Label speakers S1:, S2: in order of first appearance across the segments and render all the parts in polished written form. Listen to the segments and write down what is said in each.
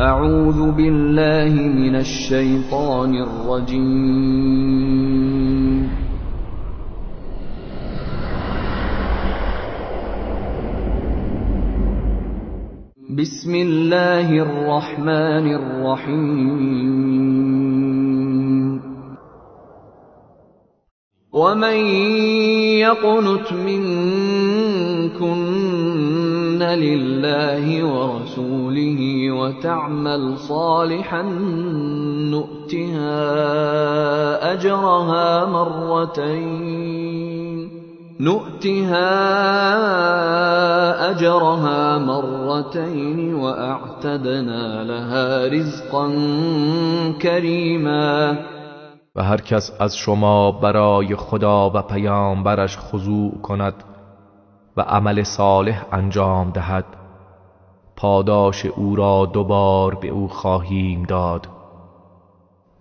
S1: اعوذ بالله من الشیطان الرجیم. بسم الله الرحمن الرحیم. ومن يقنت منكن لله ورسوله وتعمل صالحا نؤتها أجرها مرتين وأعتدنا لها رزقا كريما.
S2: و هر کس از شما برای خدا و پیامبرش خضوع کند و عمل صالح انجام دهد، پاداش او را دوبار به او خواهیم داد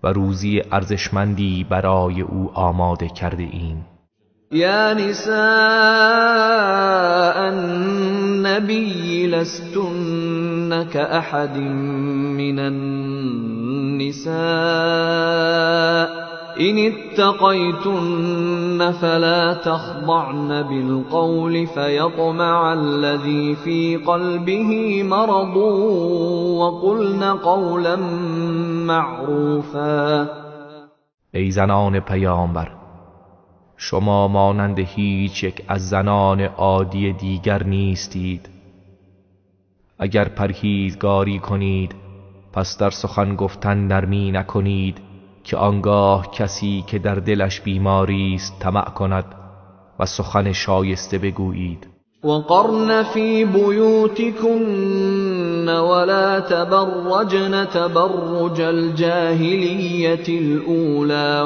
S2: و روزی ارزشمندی برای او آماده کرده ایم.
S1: یا نساء النبی لستن كأحد من النساء إن اتقيتن فلا تخضعن بالقول فيطمع الذي في قلبه مرض وقلن قولا معروفا.
S2: ای زنان پیامبر، شما مانند هیچ یک از زنان عادی دیگر نیستید. اگر پرهیزگاری کنید پس در سخن گفتن نرمی نکنید که آنگاه کسی که در دلش بیماری است طمع کند و سخن شایسته بگویید.
S1: وقرن فی بیوتکن ولا تبرجن تبرج الجاهلیة الأولى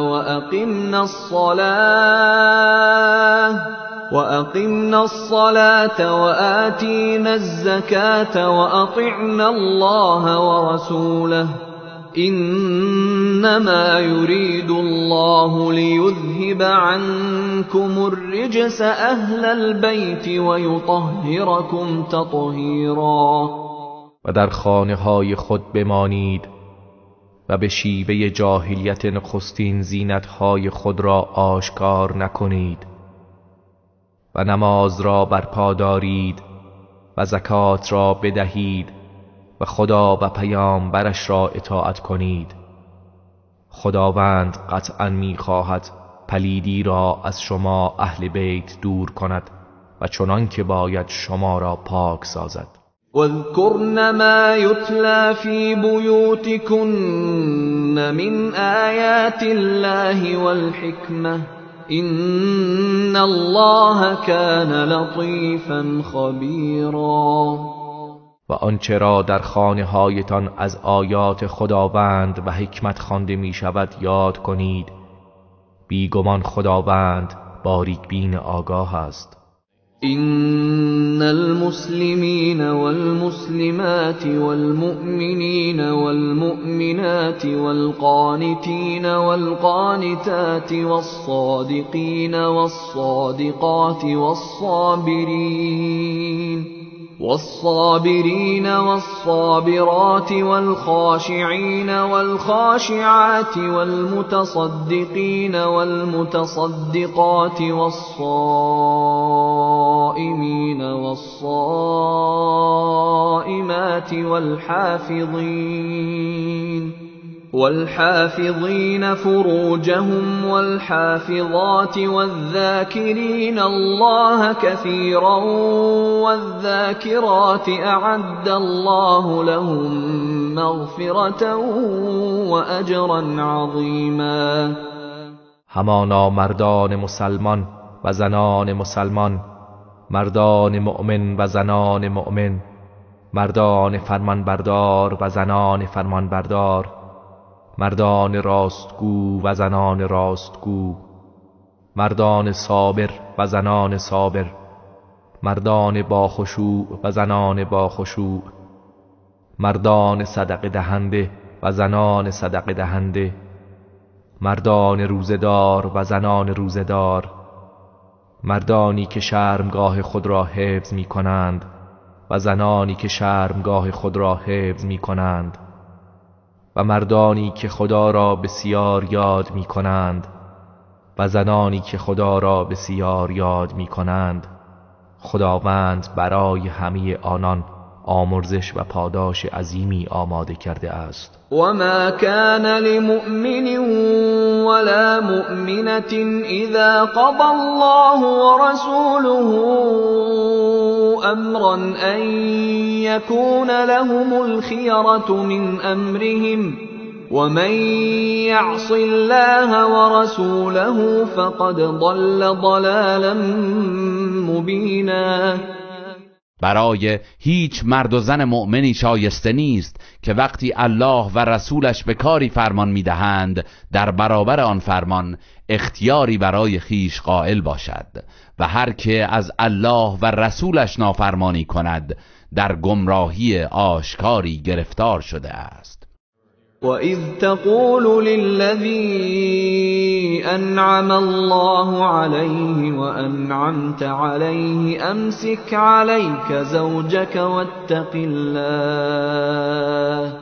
S1: وأقمنا الصلاة وآتينا الزكاة وأطعنا الله ورسوله إنما يريد الله ليذهب عنكم الرجس أهل البيت ويطهركم تطهيرا.
S2: و در خانه های خود بمانید و به شیوه جاهلیت نخستین زینت های خود را آشکار نکنید و نماز را برپا دارید و زکات را بدهید و خدا و پیامبرش را اطاعت کنید. خداوند قطعا می‌خواهد پلیدی را از شما اهل بیت دور کند و چنان که باید شما را پاک سازد.
S1: واذکرن ما یتلی فی بیوتکن من آیات الله والحکمة ان الله کان لطیفا خبیرا.
S2: و آنچه را در خانه هایتان از آیات خداوند و حکمت خوانده می شود یاد کنید. بیگمان خداوند باریک بین آگاه است.
S1: ان المسلمین والمسلمات والمؤمنین والمؤمنات والقانتین والقانتات والصادقین والصادقات والصابرين والصابرات والخاشعين والخاشعات والمتصدقين والمتصدقات والصائمين والصائمات والحافظين فروجهم والحافظات والذاكرين الله كثيرا والذاكرات أعد الله لهم مغفرة وأجرا عظيما.
S2: همانا مردان مسلمان و زنان مسلمان، مردان مؤمن و زنان مؤمن، مردان فرمانبردار و زنان فرمانبردار، مردان راستگو و زنان راستگو، مردان صابر و زنان صابر، مردان با خشوع و زنان با خشوع، مردان صدقه دهنده و زنان صدقه دهنده، مردان روزه‌دار و زنان روزه‌دار، مردانی که شرمگاه خود را حفظ می کنند و زنانی که شرمگاه خود را حفظ می کنند، و مردانی که خدا را بسیار یاد می کنند و زنانی که خدا را بسیار یاد می کنند، خداوند برای همه آنان آمرزش و پاداش عظیمی آماده کرده است.
S1: و ما كان لمؤمن ولا مؤمنة اذا قضى الله ورسوله امرا ان يكون لهم الخيرة من امرهم ومن يعص الله ورسوله فقد ضل ضلالا مبینا.
S3: برای هیچ مرد و زن مؤمنی شایسته نیست که وقتی الله و رسولش به کاری فرمان میدهند در برابر آن فرمان اختیاری برای خیش قائل باشد، و هر که از الله و رسولش نافرمانی کند در گمراهی آشکاری گرفتار شده است.
S1: وَإِذْ تَقُولُ لِلَّذِي أَنْعَمَ اللَّهُ عَلَيْهِ وَأَنْعَمْتَ عَلَيْهِ أَمْسِكْ عَلَيْكَ زَوْجَكَ وَاتَّقِ اللَّهَ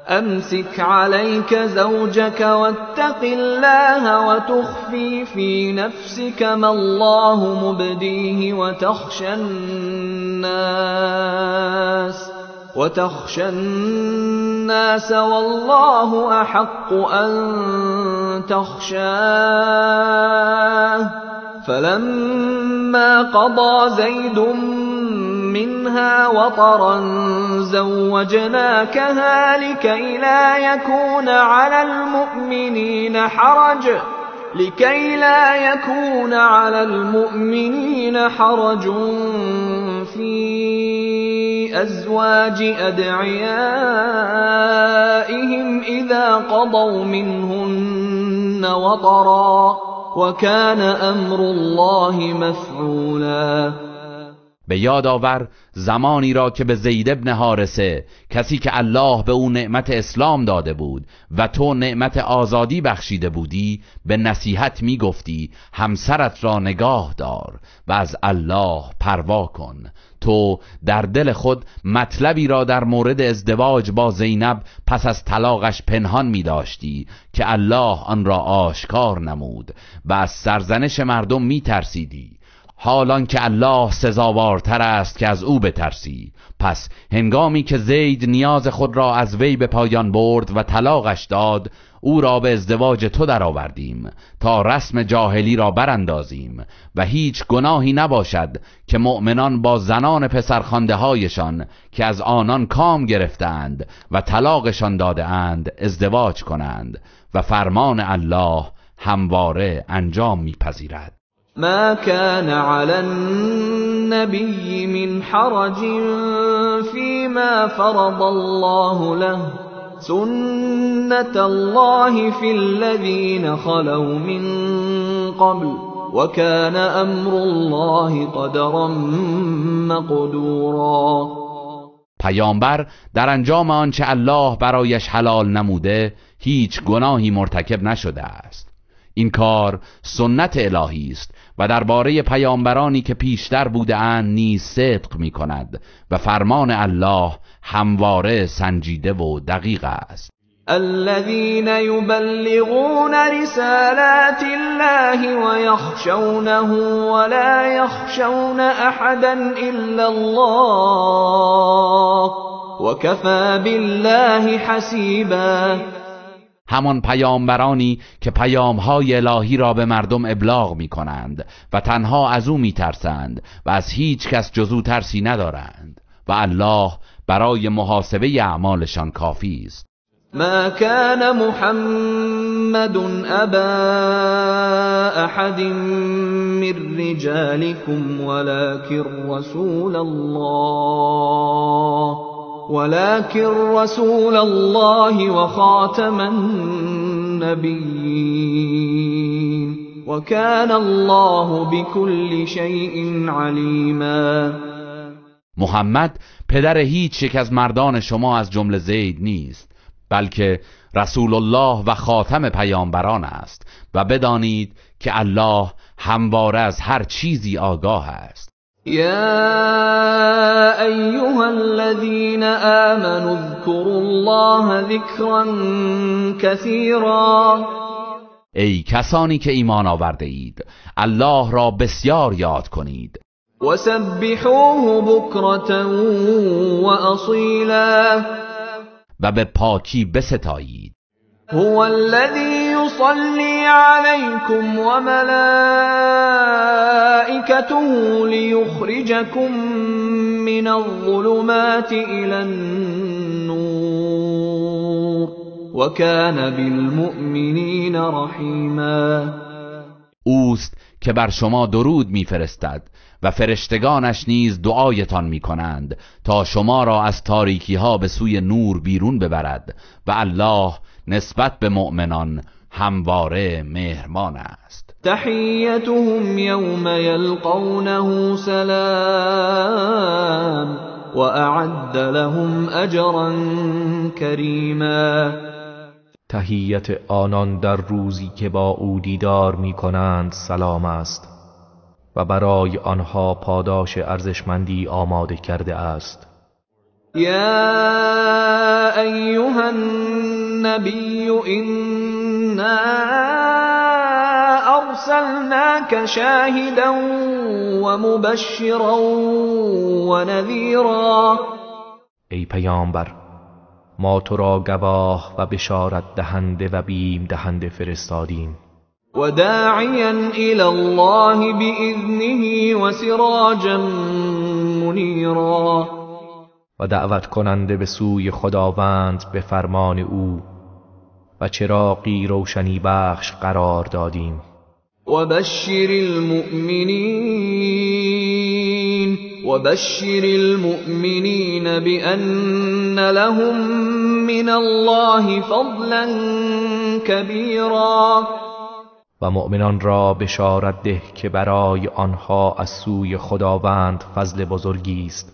S1: أَمْسِكْ عَلَيْكَ زَوْجَكَ وَاتَّقِ اللَّهَ وَتُخْفِي فِي نَفْسِكَ مَا اللَّهُ مُبْدِيهِ وتخشى الناس والله أحق أن تخشاه فلما قضى زيد منها وطرا زوجناكها لكي لا يكون على المؤمنين حرج في أزواج أدعيائهم إذا قضوا منهن وطرا وكان أمر الله مفعولا.
S3: به یاد آور زمانی را که به زید ابن حارثه، کسی که الله به او نعمت اسلام داده بود و تو نعمت آزادی بخشیده بودی، به نصیحت می گفتی همسرت را نگاه دار و از الله پروا کن. تو در دل خود مطلبی را در مورد ازدواج با زینب پس از طلاقش پنهان می داشتی که الله آن را آشکار نمود و از سرزنش مردم می ترسیدی، حالان که الله سزاوارتر است که از او بترسی. پس هنگامی که زید نیاز خود را از وی به پایان برد و طلاقش داد، او را به ازدواج تو درآوردیم تا رسم جاهلی را براندازیم و هیچ گناهی نباشد که مؤمنان با زنان پسرخوانده هایشان که از آنان کام گرفتند و طلاقشان داده اند ازدواج کنند و فرمان الله همواره انجام میپذیرد.
S1: ما كان على النبي من حرج فيما فرض الله له سنة الله في الذين خلوا من قبل وكان أمر الله قدرا مقدورا.
S3: پیامبر در انجام آنچه الله برایش حلال نموده هیچ گناهی مرتکب نشده است. این کار سنت الهی است و درباره پیامبرانی که پیشتر بوده‌اند نیز صدق می‌کند و فرمان الله همواره سنجیده و دقیق است.
S1: الذين يبلغون رسالات الله ويخشونه ولا يخشون أحدا إلا الله وكفى بالله حسیبا.
S3: همان پیامبرانی که پیامهای الهی را به مردم ابلاغ می کنند و تنها از او می ترسند و از هیچ کس جز او ترسی ندارند و الله برای محاسبه اعمالشان کافی است.
S1: ما كان محمد ابا احد من رجالكم ولكن رسول الله وخاتم النبیین وكان الله بكل شیء علیما.
S3: محمد پدر هیچ یک از مردان شما از جمله زید نیست، بلکه رسول الله و خاتم پیامبران است و بدانید که الله همواره از هر چیزی آگاه است.
S1: یا ایها الذین آمنوا اذکروا الله ذکرا کثیرا.
S3: ای کسانی که ایمان آورده اید، الله را بسیار یاد کنید.
S1: وسبحوه بکرة وأصیلا.
S3: و به پاکی بستایید.
S1: هو الذی یصلی علیکم وملائکته لیخرجکم من الظلمات الی النور وکان بالمؤمنین رحیما.
S3: اوست که بر شما درود میفرستد و فرشتگانش نیز دعایتان میکنند تا شما را از تاریکی ها به سوی نور بیرون ببرد و الله نسبت به مؤمنان همواره مهربان است.
S1: تحیتهم یوم یلقونه سلام واعد لهم اجرا کریما.
S2: تحیت آنان در روزی که با او دیدار میکنند سلام است و برای آنها پاداش ارزشمندی آماده کرده است.
S1: یا ایها النبی انا ارسلناک شاهدا ومبشرا ونذیرا.
S2: ای پیامبر، ما تو را گواه و بشارت دهنده و بیم دهنده فرستادیم.
S1: وداعیا الی الله باذنه وسراجا منیرا.
S2: و دعوت کننده به سوی خداوند به فرمان او و چراغی روشنی بخش قرار دادیم.
S1: وبشر المؤمنین بأن لهم من الله فضلا کبیرا.
S2: و مؤمنان را بشارت ده که برای آنها از سوی خداوند فضل بزرگی است.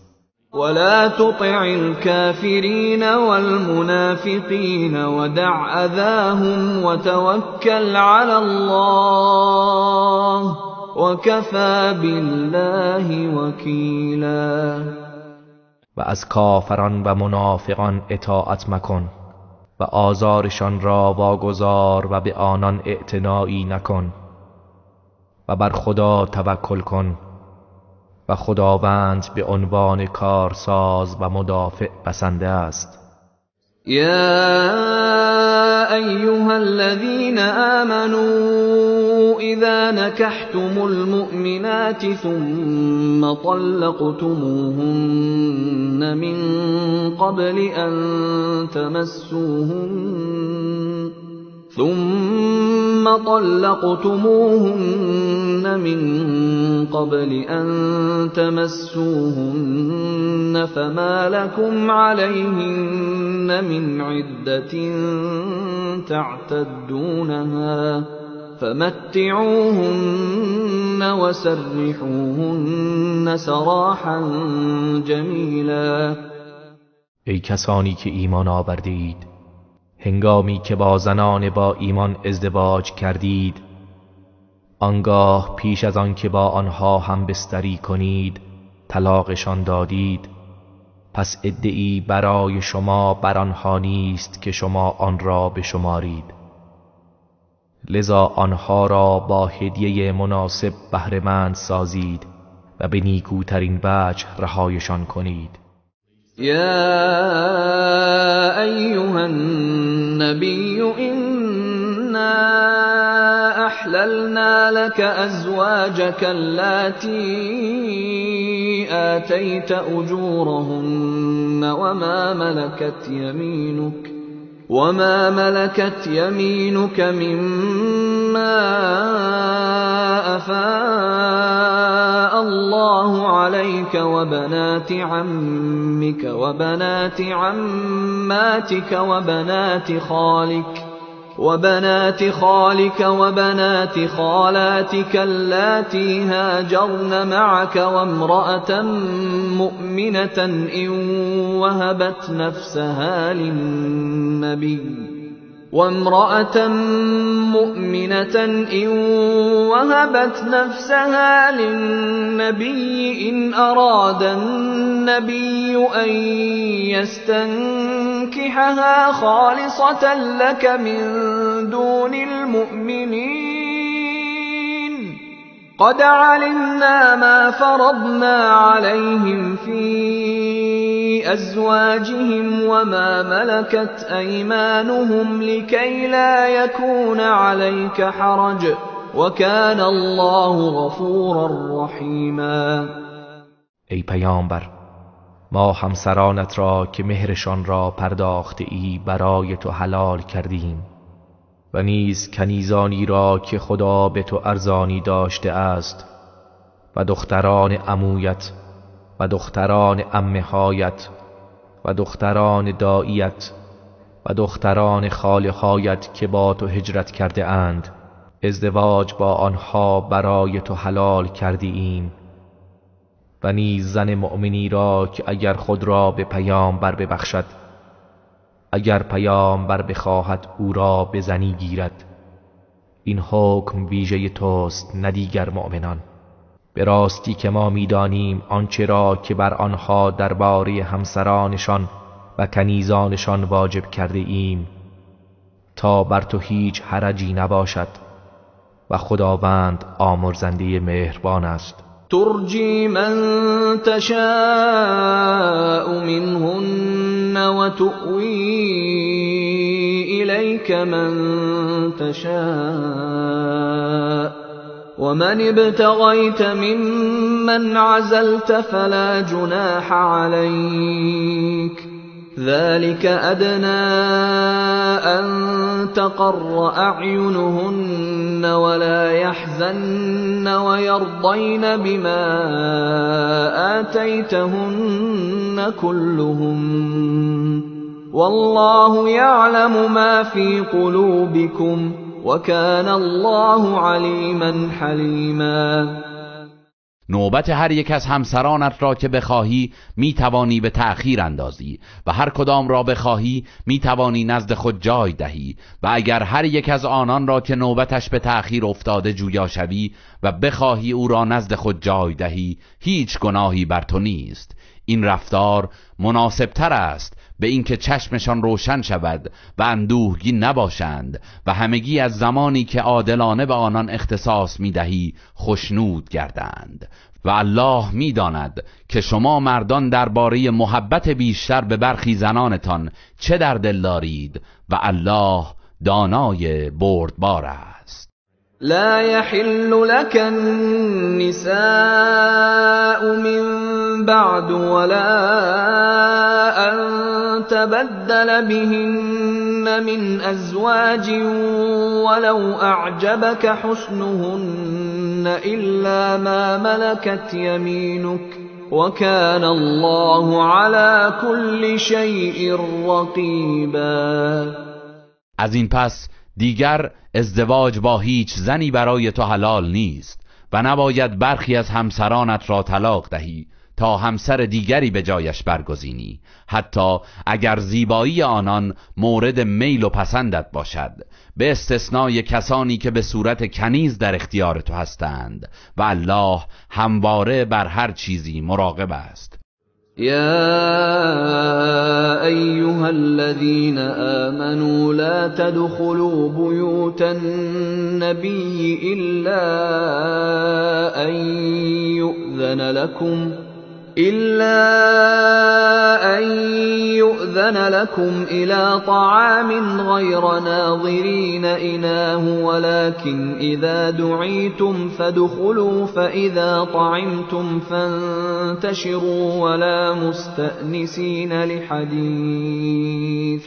S1: ولا تطع الكافرین والمنافقین ودع اذاهم وتوکل علی الله وکفی بالله وکیلا.
S2: و از کافران و منافقان اطاعت مکن و آزارشان را واگذار و به آنان اعتنایی نکن و بر خدا توکل کن و خداوند به عنوان کارساز و مدافع بسنده است.
S1: یا ایها الذین آمنوا اذا نکحتم المؤمنات ثم طلقتموهن من قبل ان تمسوهن ثم طلقتموهن من قبل أن تمسوهن فما لكم عليهن من عدة تعتدونها فمتعوهن وسرحوهن سراحا جمیلا.
S2: ای کسانی که ایمان آورده اید، هنگامی که با زنان با ایمان ازدواج کردید، آنگاه پیش از آن که با آنها هم بستری کنید طلاقشان دادید، پس عده‌ای برای شما بر آنها نیست که شما آن را بشمارید، لذا آنها را با هدیه مناسب بهره‌مند سازید و به نیکوترین وجه رهایشان کنید.
S1: یا ایها النبی انا احللنا لك ازواجك اللاتی آتیت اجورهن وما ملكت يمينك مما أفاء الله عليك وبنات عمك وبنات عماتك وبنات خالك وبنات خالاتك اللاتي هاجرن معك وامرأة مؤمنة إن وامرأة مؤمنة إن وهبت نفسها للنبي إن أراد النبي أن يستنكحها خالصة لك من دون المؤمنين قد علمنا ما فرضنا عليهم في أزواجهم وما ملكت أيمانهم لكي لا يكون عليك حرج وكان الله غفورا رحیما.
S2: ای پیامبر، ما همسرانت را که مهرشان را پرداخته ای برای تو حلال کردیم و نیز کنیزانی را که خدا به تو ارزانی داشته است و دختران عمویت و دختران عمه‌هایت و دختران داییت و دختران خاله‌هایت که با تو هجرت کرده اند، ازدواج با آنها برای تو حلال کردیم و نیز زن مؤمنی را که اگر خود را به پیامبر ببخشد، اگر پیامبر بخواهد او را به زنی گیرد، این حکم ویژه توست نه دیگر مؤمنان. به راستی که ما می‌دانیم آنچه را که بر آنها درباره همسرانشان و کنیزانشان واجب کرده ایم، تا بر تو هیچ حرجی نباشد و خداوند آمرزنده مهربان است.
S1: ترجی من تشاء منهن وتؤوی إلیک من تشاء ومن ابتغيت ممن عزلت فلا جناح عليك ذلك أدنى أن تقر أعينهن ولا يحزن ويرضين بما آتيتهن كلهن والله يعلم ما في قلوبكم وكان الله عليما حليما.
S3: نوبت هر یک از همسرانت را که بخواهی میتوانی به تأخیر اندازی و هر کدام را بخواهی میتوانی نزد خود جای دهی و اگر هر یک از آنان را که نوبتش به تأخیر افتاده جویا شوی و بخواهی او را نزد خود جای دهی، هیچ گناهی بر تو نیست. این رفتار مناسبتر است به اینکه چشمشان روشن شود و اندوهگین نباشند و همگی از زمانی که عادلانه به آنان اختصاص میدهی خشنود گردند. و الله میداند که شما مردان درباره محبت بیشتر به برخی زنانتان چه در دل دارید و الله دانای بردبار است.
S1: لا يحل لك النساء من بعد ولا أن تبدل بهن من أزواج ولو أعجبك حسنهن إلا ما ملكت يمينك وكان الله على كل شيء رقيبا.
S3: از این پس دیگر ازدواج با هیچ زنی برای تو حلال نیست و نباید برخی از همسرانت را طلاق دهی تا همسر دیگری به جایش برگزینی، حتی اگر زیبایی آنان مورد میل و پسندت باشد، به استثنای کسانی که به صورت کنیز در اختیار تو هستند و الله همواره بر هر چیزی مراقب است.
S1: يا أيها الذين آمنوا لا تدخلوا بيوت النبي إلا أن يؤذن لكم إلى طعام غير ناظرين إناه ولكن إذا دعيتم فادخلوا فإذا طعمتم فانتشروا ولا مستأنسين لحديث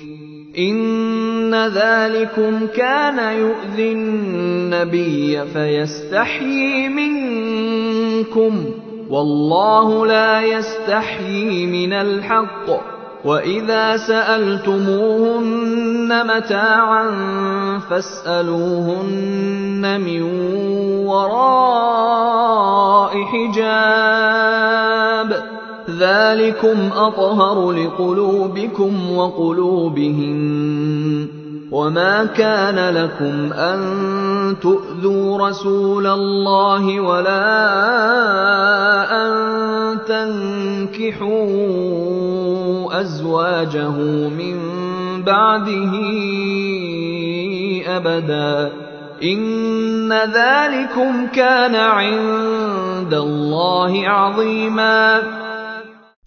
S1: إن ذلكم كان يؤذي النبي فيستحيي منكم والله لا يستحيي من الحق وإذا سألتموهن متاعا فاسألوهن من وراء حجاب ذلكم أطهر لقلوبكم وقلوبهن وما كان لكم أن تؤذوا رسول الله ولا أن تنكحوا أزواجه من بعده أبدا إن ذلكم كان عند الله عظیما.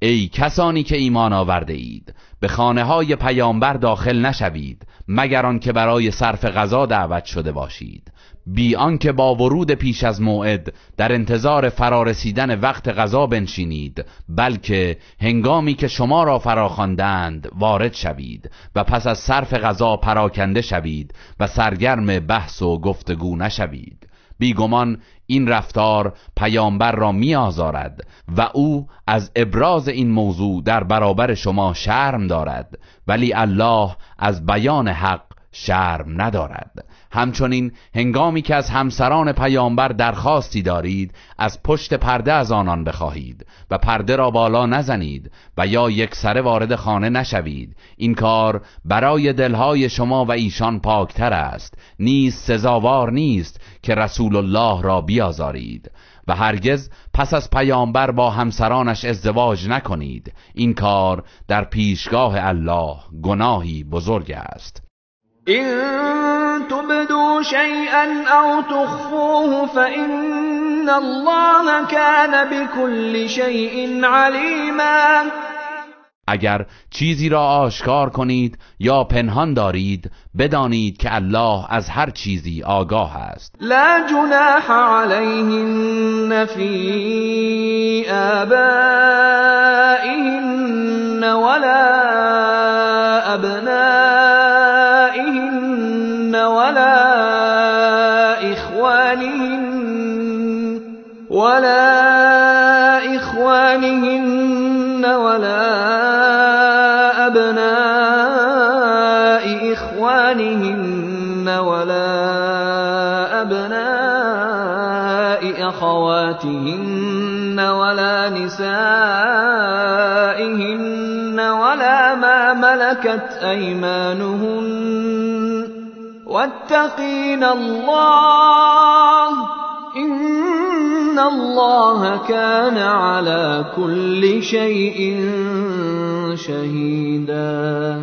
S3: ای کسانی که ایمان آورده اید، به خانه های پیامبر داخل نشوید مگر آنکه برای صرف غذا دعوت شده باشید، بی آنکه با ورود پیش از موعد در انتظار فرارسیدن وقت غذا بنشینید، بلکه هنگامی که شما را فراخواندند وارد شوید و پس از صرف غذا پراکنده شوید و سرگرم بحث و گفتگو نشوید. بیگمان این رفتار پیامبر را می‌آزارد و او از ابراز این موضوع در برابر شما شرم دارد، ولی الله از بیان حق شرم ندارد. همچنین هنگامی که از همسران پیامبر درخواستی دارید از پشت پرده از آنان بخواهید و پرده را بالا نزنید و یا یک سره وارد خانه نشوید. این کار برای دلهای شما و ایشان پاکتر است. نیز سزاوار نیست که رسول الله را بیازارید و هرگز پس از پیامبر با همسرانش ازدواج نکنید. این کار در پیشگاه الله گناهی بزرگ است.
S1: إن تبدوا شيئا أو تخفوه فإن الله كان بكل شيء عليما.
S3: اگر چیزی را آشکار کنید یا پنهان دارید بدانید که الله از هر چیزی آگاه است.
S1: لا جناح علیهن فی آبائهن ولا أبنائهن ولا إخوانهن ولا أبناء إخوانهن ولا أبناء أخواتهن ولا نسائهن ولا ما ملكت أيمانهن واتقين الله إن الله كان على كل شيء شهیدا.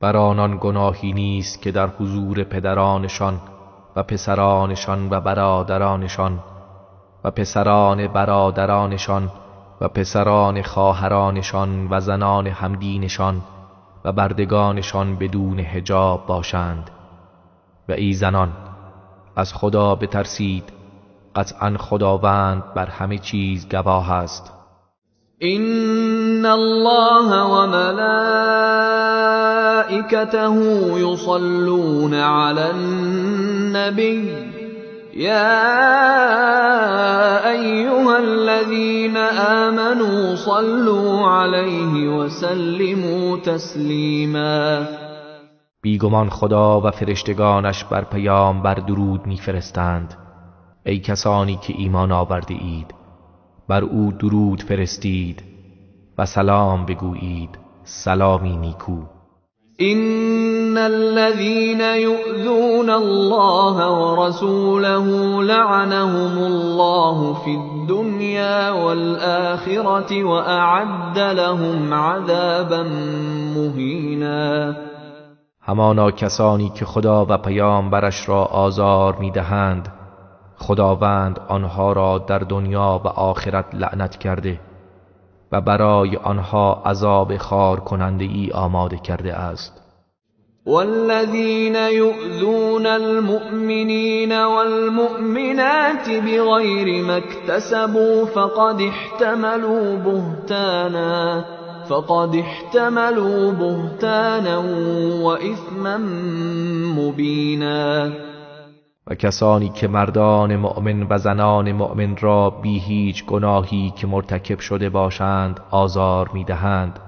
S2: بر آنان گناهی نیست که در حضور پدرانشان و پسرانشان و برادرانشان و پسران برادرانشان و پسران خواهرانشان و زنان همدینشان و بردگانشان بدون حجاب باشند. و ای زنان، از خدا بترسید، قطعا خداوند بر همه چیز گواه است.
S1: ان الله و ملائکته یصلون علی النبی یا ایها الذین آمنوا صلوا علیه و سلموا تسلیما.
S2: بیگمان خدا و فرشتگانش بر پیامبر درود میفرستند. ای کسانی که ایمان آورده اید، بر او درود فرستید و سلام بگویید، سلامی نیکو.
S1: ان الذين يؤذون الله ورسوله لعنهم الله في الدنيا والآخرة وأعد لهم عذابا مهینا.
S2: همانا کسانی که خدا و پیامبرش را آزار میدهند، خداوند آنها را در دنیا و آخرت لعنت کرده و برای آنها عذاب خوار کننده ای آماده کرده است.
S1: والذین یؤذون المؤمنین والمؤمنات بغیر ما اکتسبوا فقد احتملوا بهتانا وإثما مبینا.
S2: و کسانی که مردان مؤمن و زنان مؤمن را بی هیچ گناهی که مرتکب شده باشند آزار می‌دهند،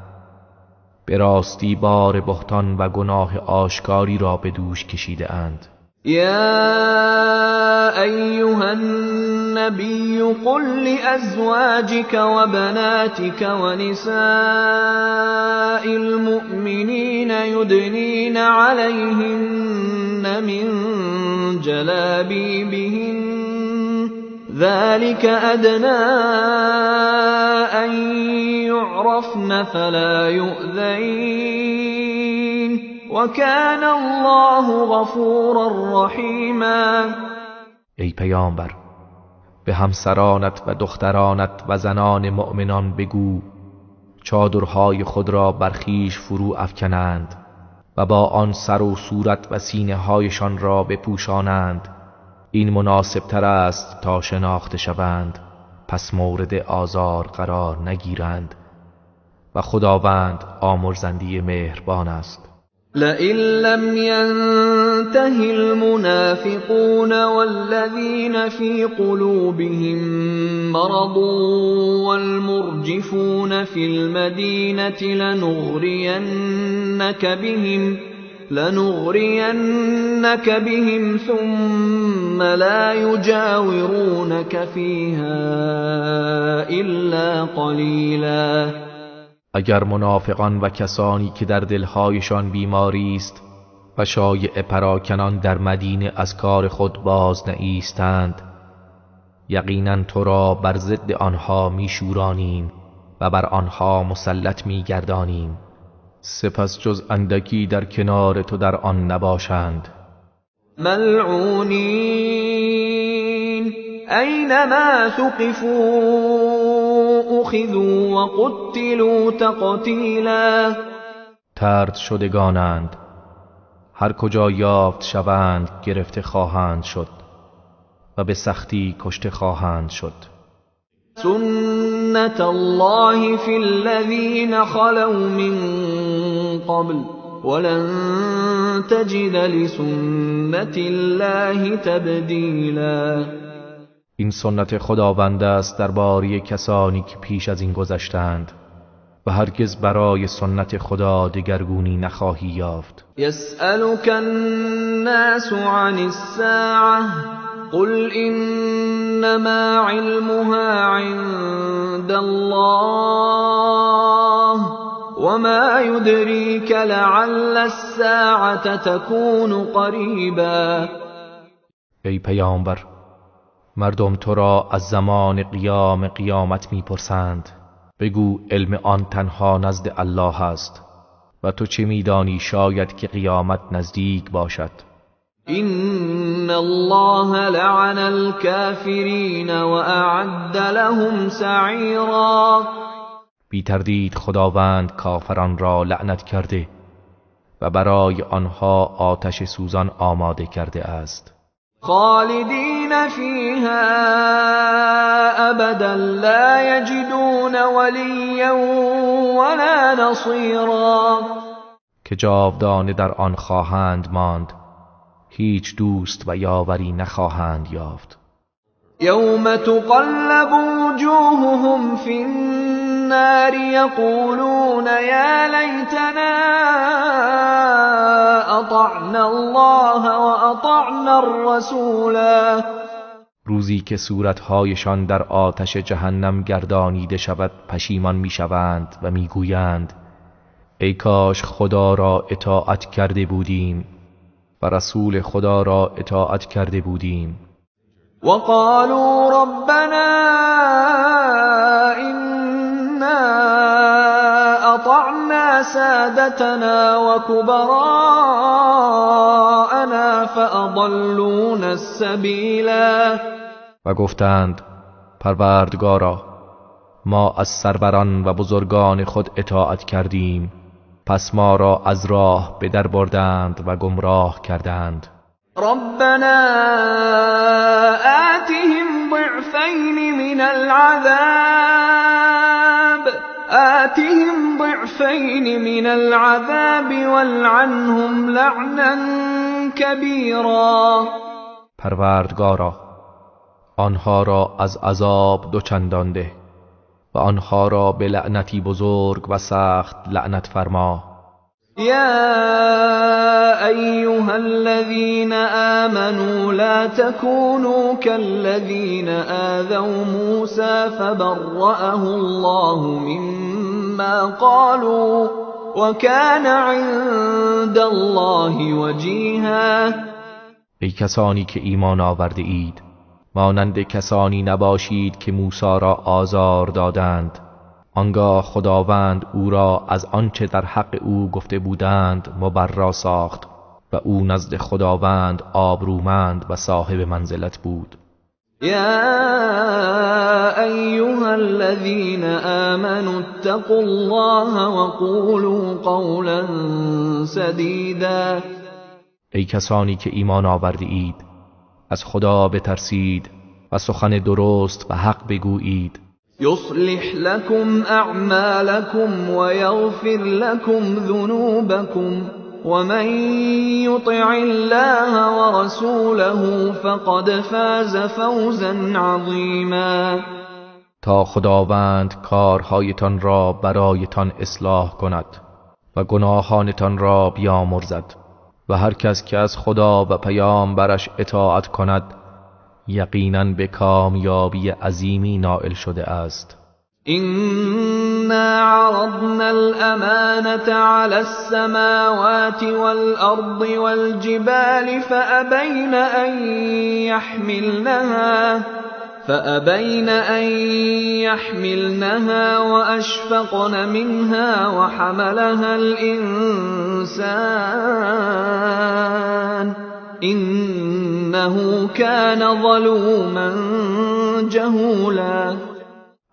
S2: به راستی بار بهتان و گناه آشکاری را به دوش کشیده اند.
S1: یا ایها النبی قل لأزواجك وبناتك ونساء المؤمنین یدنین علیهن من جلابیبهن ذلك أدنى أن يعرفن فلا يؤذين وكان الله غفورا رحیما.
S2: ای پیامبر، به همسرانت و دخترانت و زنان مؤمنان بگو چادرهای خود را بر خویش فرو افکنند و با آن سر و صورت و سینه هایشان را بپوشانند. این مناسب تر است تا شناخته شوند، پس مورد آزار قرار نگیرند و خداوند آمرزنده مهربان است.
S1: لئن لم ينته المنافقون والذين في قلوبهم مرض والمرجفون في المدينة لنغرينك بهم ثم لا يجاورونك فيها إلا قليلا.
S2: اگر منافقان و کسانی که در دلهایشان بیماری است و شایع پراکنان در مدینه از کار خود باز نایستند، یقینا تو را بر ضد آنها میشورانیم و بر آنها مسلط میگردانیم، سپس جز اندکی در کنار تو در آن نباشند.
S1: ملعونین اینما ثقفوا اخذوا وقتلوا تقتیلا.
S2: طرد شدگانند، هر کجا یافت شوند گرفته خواهند شد و به سختی کشته خواهند شد.
S1: سنت الله فی الذین خلوا من قبل ولن تجد لسنت الله تبدیلا.
S2: این سنت خداوند است درباره کسانی که پیش از این گذشتند و هرگز برای سنت خدا دگرگونی نخواهی یافت.
S1: یسألک الناس عن الساعة قل انما علمها عند الله وما يدريك لعل الساعة تكون قریبا.
S2: ای پیامبر، مردم تو را از زمان قیام قیامت میپرسند، بگو علم آن تنها نزد الله است و تو چه میدانی شاید که قیامت نزدیک باشد.
S1: ان الله لعن الكافرین واعد لهم سعیرا.
S2: بی تردید خداوند کافران را لعنت کرده و برای آنها آتش سوزان آماده کرده است.
S1: خالدین فیها ابدا لا یجدون ولیا ولا نصیرا.
S2: که جاودانه در آن خواهند ماند، هیچ دوست و یاوری نخواهند یافت.
S1: یوم تقلب وجوههم فی النار یقولون یا لیتنا اطعنا الله واطعنا الرسولا.
S2: روزی که صورتهایشان در آتش جهنم گردانیده شود پشیمان میشوند و میگویند ای کاش خدا را اطاعت کرده بودیم و رسول خدا را اطاعت کرده بودیم.
S1: وقالوا ربنا إنا أطعنا سادتنا وكبراءنا فأضلونا السبیلا.
S2: و گفتند پروردگارا، ما از سروران و بزرگان خود اطاعت کردیم، پس ما را از راه به در بردند و گمراه کردند.
S1: ربنا آتهم ضعفین من العذاب آتهم ضعفین من العذاب والعنهم لعنا کبیرا.
S2: پروردگارا، آنها را از عذاب دوچندان ده و آنها را به لعنتی بزرگ و سخت لعنت فرما.
S1: يا أيها الذين آمنوا لا تكونوا كالذين آذوا موسى فبرأه الله مما قالوا وكان عند الله وجيها.
S2: ای کسانی که ایمان آورده اید، مانند کسانی نباشید که موسی را آزار دادند، آنگاه خداوند او را از آنچه در حق او گفته بودند مبرا ساخت و او نزد خداوند آبرومند و صاحب منزلت بود.
S1: یا ایها الذین آمنوا اتقوا الله وقولوا قولا سدیدا.
S2: ای کسانی که ایمان آورده اید، از خدا بترسید و سخن درست و حق بگویید.
S1: يصلح لكم أعمالكم ويغفر لكم ذنوبكم ومن يطع الله ورسوله فقد فاز فوزا عظیما.
S2: تا خداوند کارهایتان را برایتان اصلاح کند و گناهانتان را بیامرزد و هر کس که از خدا و پیامبرش اطاعت کند یقینا به کامیابی عظیمی نائل شده است.
S1: إنا عرضنا الأمانة على السماوات والأرض والجبال فأبين أن يحملنها وأشفقن منها وحملها الإنسان إنه كان ظلوما جهولا.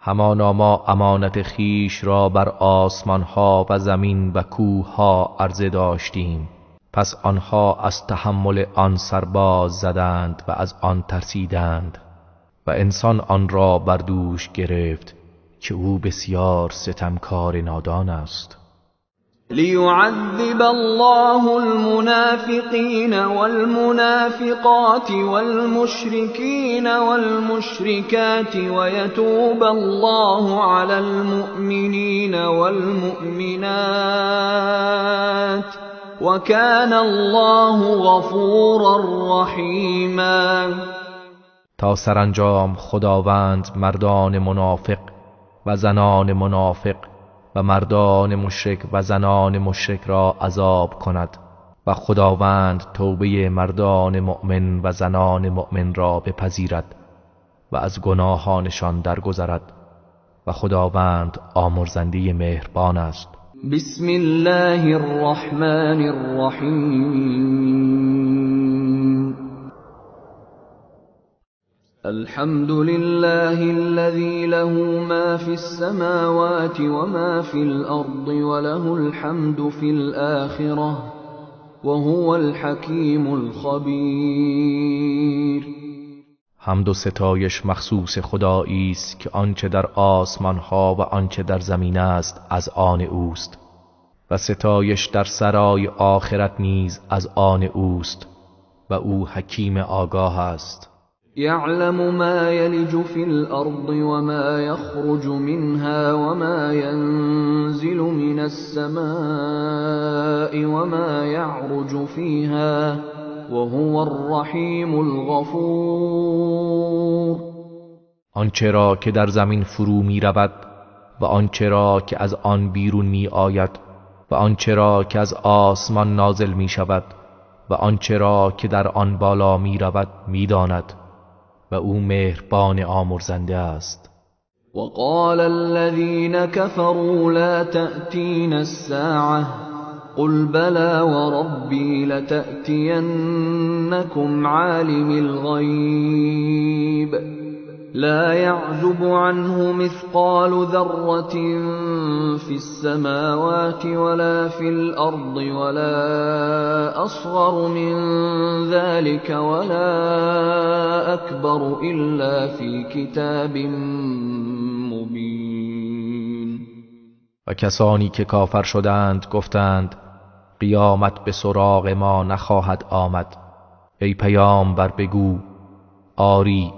S2: همانا ما امانت خیش را بر آسمانها و زمین و کوهها عرضه داشتیم، پس آنها از تحمل آن سرباز زدند و از آن ترسیدند و انسان آن را بر دوش گرفت که او بسیار ستمکار نادان است.
S1: ليعذب الله المنافقين والمنافقات والمشركين والمشركات ويتوب الله على المؤمنين والمؤمنات وكان الله غفورا رحيما.
S2: تا سرانجام خداوند مردان منافق و زنان منافق و مردان مشرک و زنان مشرک را عذاب کند و خداوند توبه مردان مؤمن و زنان مؤمن را بپذیرد و از گناهانشان درگذرد و خداوند آمرزنده مهربان است.
S1: بسم الله الرحمن الرحیم. الحمد لله الذي له ما في السماوات وما في الأرض وله الحمد في الآخرة وهو الحكيم الخبير.
S2: حمد و ستایش مخصوص خدایی است که آنچه در آسمان ها و آنچه در زمین است از آن اوست و ستایش در سرای آخرت نیز از آن اوست و او حکیم آگاه است.
S1: يعلم ما يلج في الأرض وما يخرج منها وما ينزل من السماء وما يعرج فيها وهو الرحيم الغفور.
S2: آنچه را که در زمین فرو می رود و آنچه را که از آن بیرون می آید و آنچه را که از آسمان نازل می شود و آنچه را که در آن بالا می رود می داند و او مهربان آمرزنده است.
S1: وقال الذين كفروا لا تأتينا الساعة قل بلى وربي لتأتينكم عالم الغيب لا يعزب عنه مثقال ذرة في السماوات ولا في الأرض ولا أصغر من ذلك ولا أكبر إلا في كتاب مبين.
S2: و کسانی که کافر شدند گفتند قیامت به سراغ ما نخواهد آمد. ای پیامبر بگو آری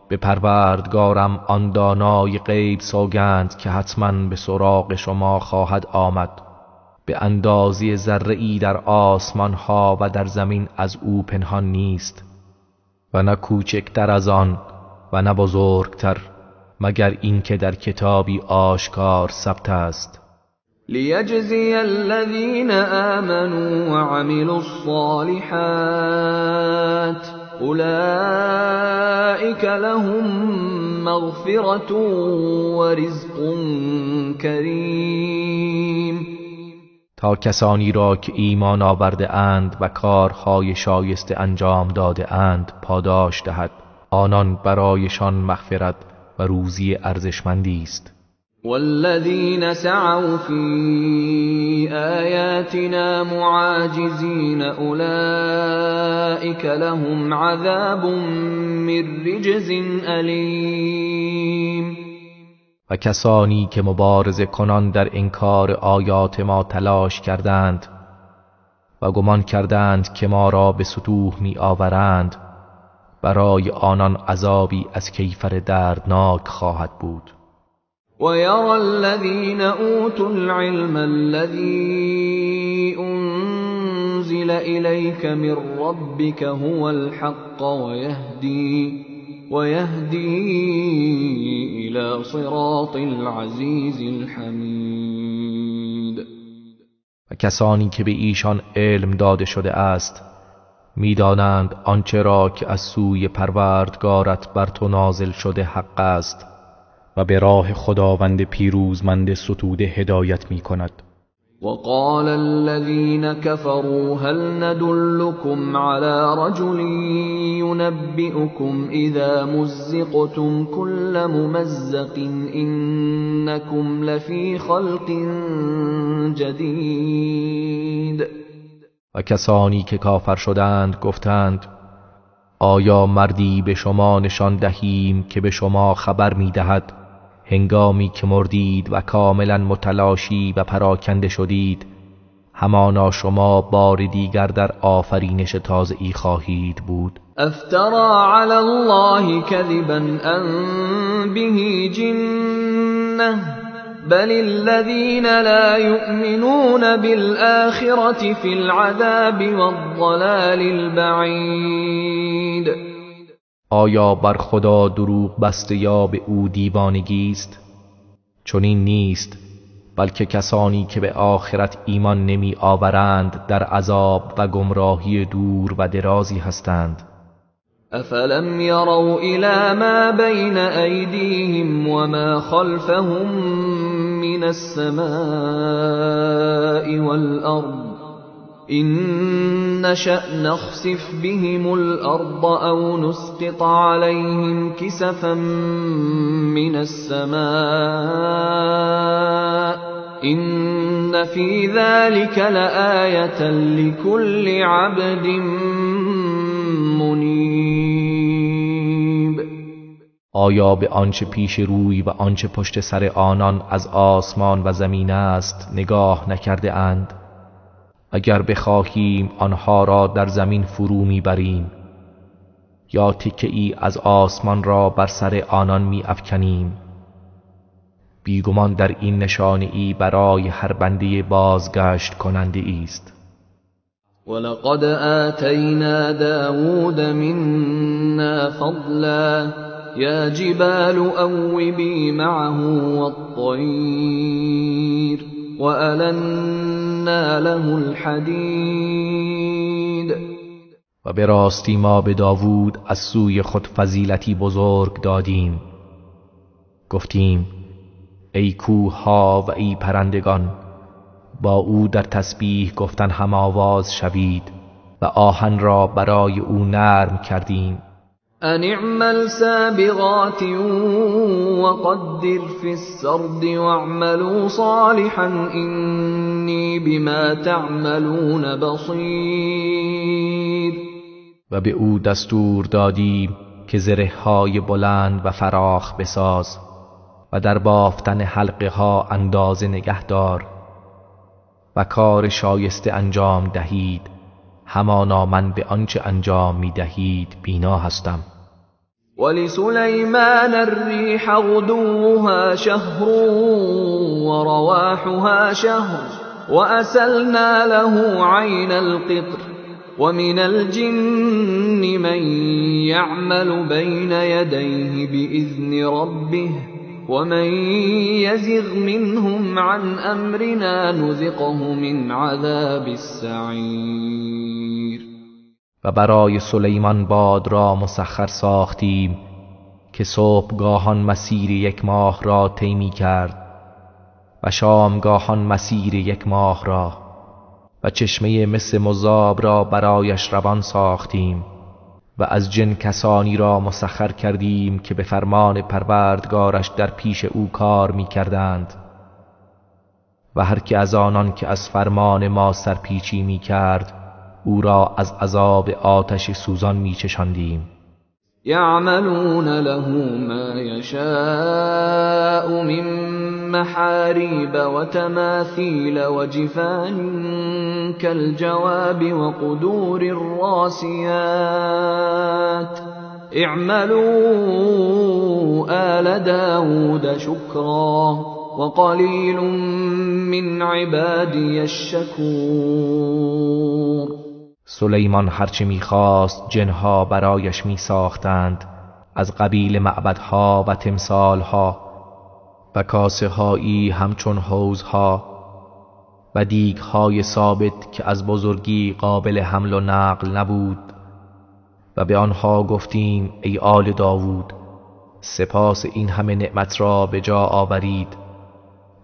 S2: به پروردگارم آن دانای غیب سوگند که حتما به سراغ شما خواهد آمد. به اندازه ذره‌ای در آسمان ها و در زمین از او پنهان نیست و نه کوچکتر از آن و نه بزرگتر، مگر اینکه در کتابی آشکار ثبت است.
S1: لیجزی الذین آمنوا وعملوا الصالحات اولئک لهم مغفرة ورزق کریم.
S2: تا کسانی را که ایمان آورده اند و کارهای شایسته انجام داده اند پاداش دهد، آنان برایشان مغفرت و روزی ارزشمندی است.
S1: والذین سعوا فی آیاتنا معاجزین اولئک لهم عذاب من رجز الیم.
S2: و کسانی که مبارزه کنان در انکار آیات ما تلاش کردند و گمان کردند که ما را به ستوه می آورند، برای آنان عذابی از کیفر دردناک خواهد بود.
S1: وَيَرَى الَّذِينَ أُوتُوا الْعِلْمَ الَّذِي أُنْزِلَ إِلَيْكَ مِنْ رَبِّكَ هُوَ الْحَقَّ وَيَهْدِي إِلَى صِرَاطِ الْعَزِيزِ الْحَمِيدِ.
S2: و کسانی که به ایشان علم داده شده است می‌دانند آنچه را که از سوی پروردگارت بر تو نازل شده حق است و به راه خداوند پیروزمند ستوده هدایت می کند.
S1: وقال الذين كفروا هل ندلكم على رجل ينبئكم إذا مزقتم كل ممزق إنكم لفي خلق جدید.
S2: و کسانی که کافر شدند گفتند آیا مردی به شما نشان دهیم که به شما خبر می دهد هنگامی که مردید و کاملا متلاشی و پراکنده شدید، همانا شما بار دیگر در آفرینش تازه‌ای خواهید بود.
S1: افترا علی الله کذبا ام به جنه بل الذین لا یؤمنون بالآخرة فی العذاب والضلال البعید.
S2: آیا بر خدا دروغ بسته یا به او دیوانگی است؟ چنین نیست، بلکه کسانی که به آخرت ایمان نمی آورند در عذاب و گمراهی دور و درازی هستند.
S1: افلم یروا الی ما بین ایدیهم وما خلفهم من السماء والارض إن نشأ نخسف بهم الأرض أو نسقط عليهم كسفا من السماء إن في ذلك لآية لكل عبد منیب.
S2: آیا به آنچه پیش روی و آنچه پشت سر آنان از آسمان و زمین است نگاه نکرده اند؟ اگر بخواهیم آنها را در زمین فرو میبریم یا تکه ای از آسمان را بر سر آنان میافکنیم. بیگمان در این نشانه ای برای هر بنده بازگشت کننده است.
S1: ولقد آتینا داود منا فضلا یا جبال اوبی معه والطیر وَأَلَنَّا لَهُ الْحَدِيدَ.
S2: و به راستی ما به داوود از سوی خود فضیلتی بزرگ دادیم. گفتیم ای کوه‌ها و ای پرندگان، با او در تسبیح گفتن هم آواز شوید و آهن را برای او نرم کردیم.
S1: أن اعمل سابغات وقدر في السرد واعملوا صالحا إني بما تعملون بصیر.
S2: و به او دستور دادیم که زره‌های بلند و فراخ بساز و در بافتن حلقه ها اندازه نگهدار و کار شایسته انجام دهید، همانا من به آنچه انجام می دهید بینا هستم.
S1: ولسلیمان الریح غدوها شهر ورواحها شهر وأسلنا له عين القطر ومن الجن من يعمل بين يديه بإذن ربه ومن يزغ منهم عن أمرنا نذقه من عذاب السعير.
S2: و برای سلیمان باد را مسخر ساختیم که صبحگاهان مسیر یک ماه را طی کرد و شامگاهان مسیر یک ماه را، و چشمه مس مذاب را برایش روان ساختیم و از جن کسانی را مسخر کردیم که به فرمان پروردگارش در پیش او کار می کردند و هر که از آنان که از فرمان ما سرپیچی می کرد او را از عذاب آتش سوزان می چشاندیم.
S1: یعملون له ما یشاء من محاریب و تماثیل و جفان كالجواب وقدور الراسیات اعملوا آل داود شکرا وقلیل من عبادی الشکور.
S2: سلیمان هرچه میخواست جنها برایش میساختند، از قبیل معبدها و تمثالها و کاسه هایی همچون حوضها و دیگهای ثابت که از بزرگی قابل حمل و نقل نبود. و به آنها گفتیم ای آل داوود، سپاس این همه نعمت را به جا آورید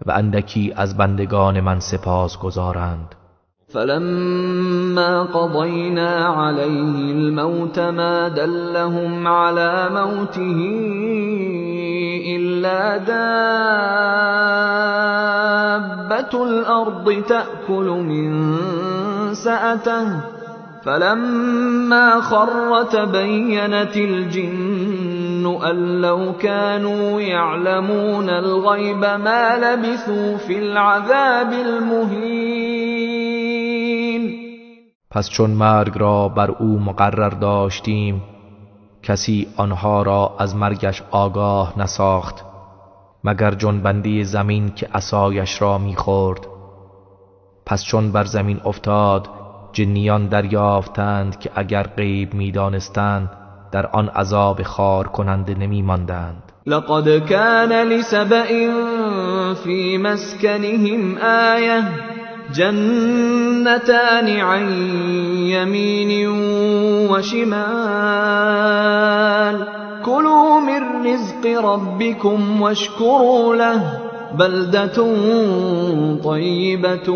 S2: و اندکی از بندگان من سپاس گزارند.
S1: فلما قضینا علیه الموت ما دلهم على موته إلا دابة الأرض تأكل من سأته فلما خر تبينت الجن أن لو كانوا يعلمون الغيب ما لبثوا في العذاب المهين.
S2: پس چون مرگ را بر او مقرر داشتیم کسی آنها را از مرگش آگاه نساخت مگر جنبنده زمین که عصایش را می‌خورد. پس چون بر زمین افتاد جنیان دریافتند که اگر غیب می‌دانستند در آن عذاب خوار کننده نمی‌ماندند.
S1: لقد كان لسبإ في مسكنهم آیه جنتان عن يمين وشمال كلوا من رزق ربكم واشكروا له بلدة طيبة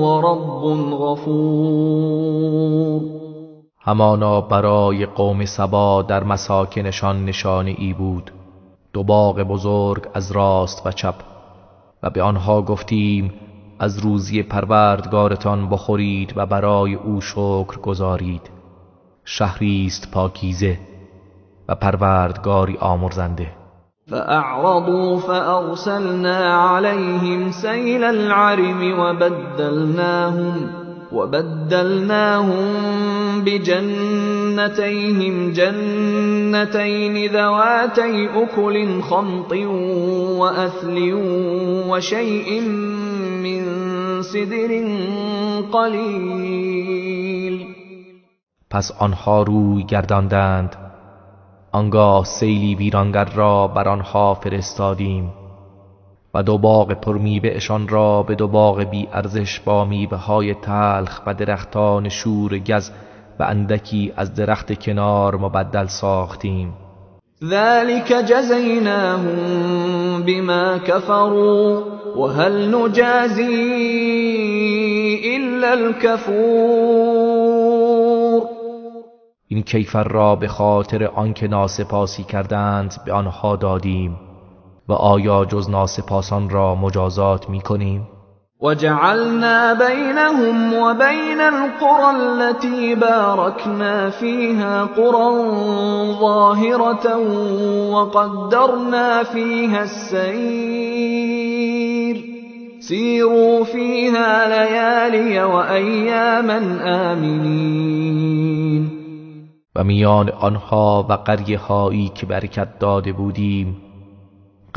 S1: ورب غفور.
S2: همانا برای قوم سبا در مساکنشان نشانه ای بود، دو باغ بزرگ از راست و چپ، و به آنها گفتیم از روزی پروردگارتان بخورید و برای او شکر گزارید. شهری است پاکیزه و پروردگاری آمرزنده.
S1: فأعرضوا فأرسلنا عليهم سيل العرم وبدلناهم بجنتيهم جنتين ذواتي أكل خمط وأثل وشيء من سدر قلیل.
S2: پس آنها روی گرداندند، آنگاه سیلی ویرانگر را بر آنها فرستادیم و دو باغ پرمیوه‌شان را به دو باغ بی ارزش با میوه‌های تلخ و درختان شور گز و اندکی از درخت کنار مبدل ساختیم.
S1: ذلك جزیناهم بما كفروا وهل نجازی الا الكفور.
S2: این کیفر را به خاطر آنکه ناسپاسی کردند به آنها دادیم و آیا جز ناسپاسان را مجازات می‌کنیم؟
S1: وجعلنا بینهم وبین القرى التي باركنا فيها قرى ظاهرة وقدرنا فيها السير سيروا فيها ليالي وأياما آمنين.
S2: و میان آنها و قریه هایی که برکت داده بودیم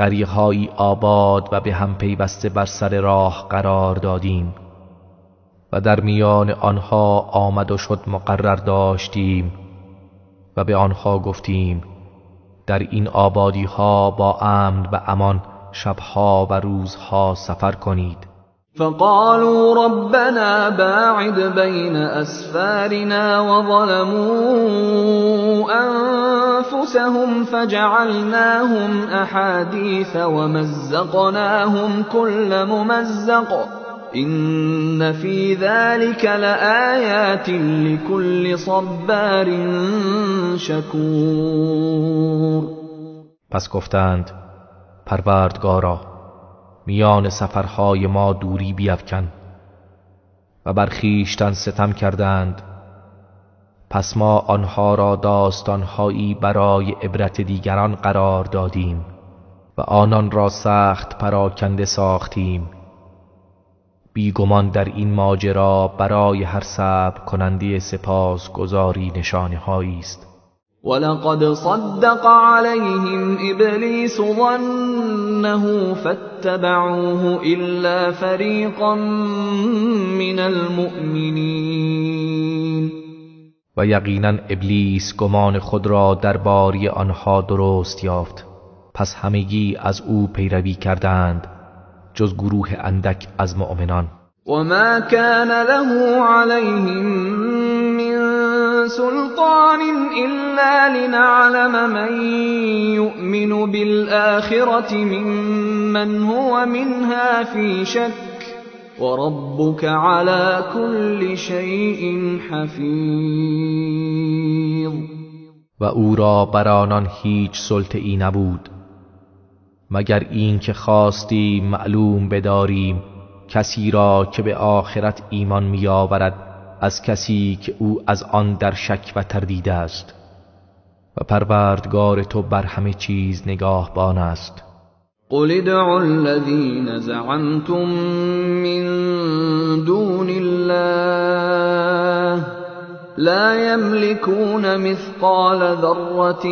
S2: قریه‌هایی آباد و به هم پیوسته بر سر راه قرار دادیم و در میان آنها آمد و شد مقرر داشتیم و به آنها گفتیم در این آبادی ها با امن و امان شبها و روزها سفر کنید.
S1: فقالوا ربنا باعد بین اسفارنا وظلموا انفسهم فجعلناهم احادیث ومزقناهم كل ممزق إن في ذلك لآیات لكل صبار شکور.
S2: پس گفتند پروردگارا میان سفرهای ما دوری بیفکن و بر خویشتن ستم کردند، پس ما آنها را داستانهایی برای عبرت دیگران قرار دادیم و آنان را سخت پراکنده ساختیم. بیگمان در این ماجرا برای هر صبر کننده سپاسگزاری نشانه‌هایی است.
S1: ولقد صدق عليهم ابلیس ظنه فاتبعوه الا فريقا من المؤمنین.
S2: و یقینا ابلیس گمان خود را درباره آنها درست یافت، پس همگی از او پیروی کردند جز گروه اندک از مؤمنان.
S1: وما كان له عليهم من سلطان إلا لنعلم من يؤمن بالآخرة ممن هو منها في شك وربك على كل شيء حفیظ.
S2: و او را بر آنان هیچ سلطه‌ای نبود مگر این که خواستیم معلوم بداریم کسی را که به آخرت ایمان می آورد از کسی که او از آن در شک و تردید است، و پروردگار تو بر همه چیز نگاهبان است.
S1: قل ادعوا الذین زعمتم من دون الله لا يملكون مثقال ذرة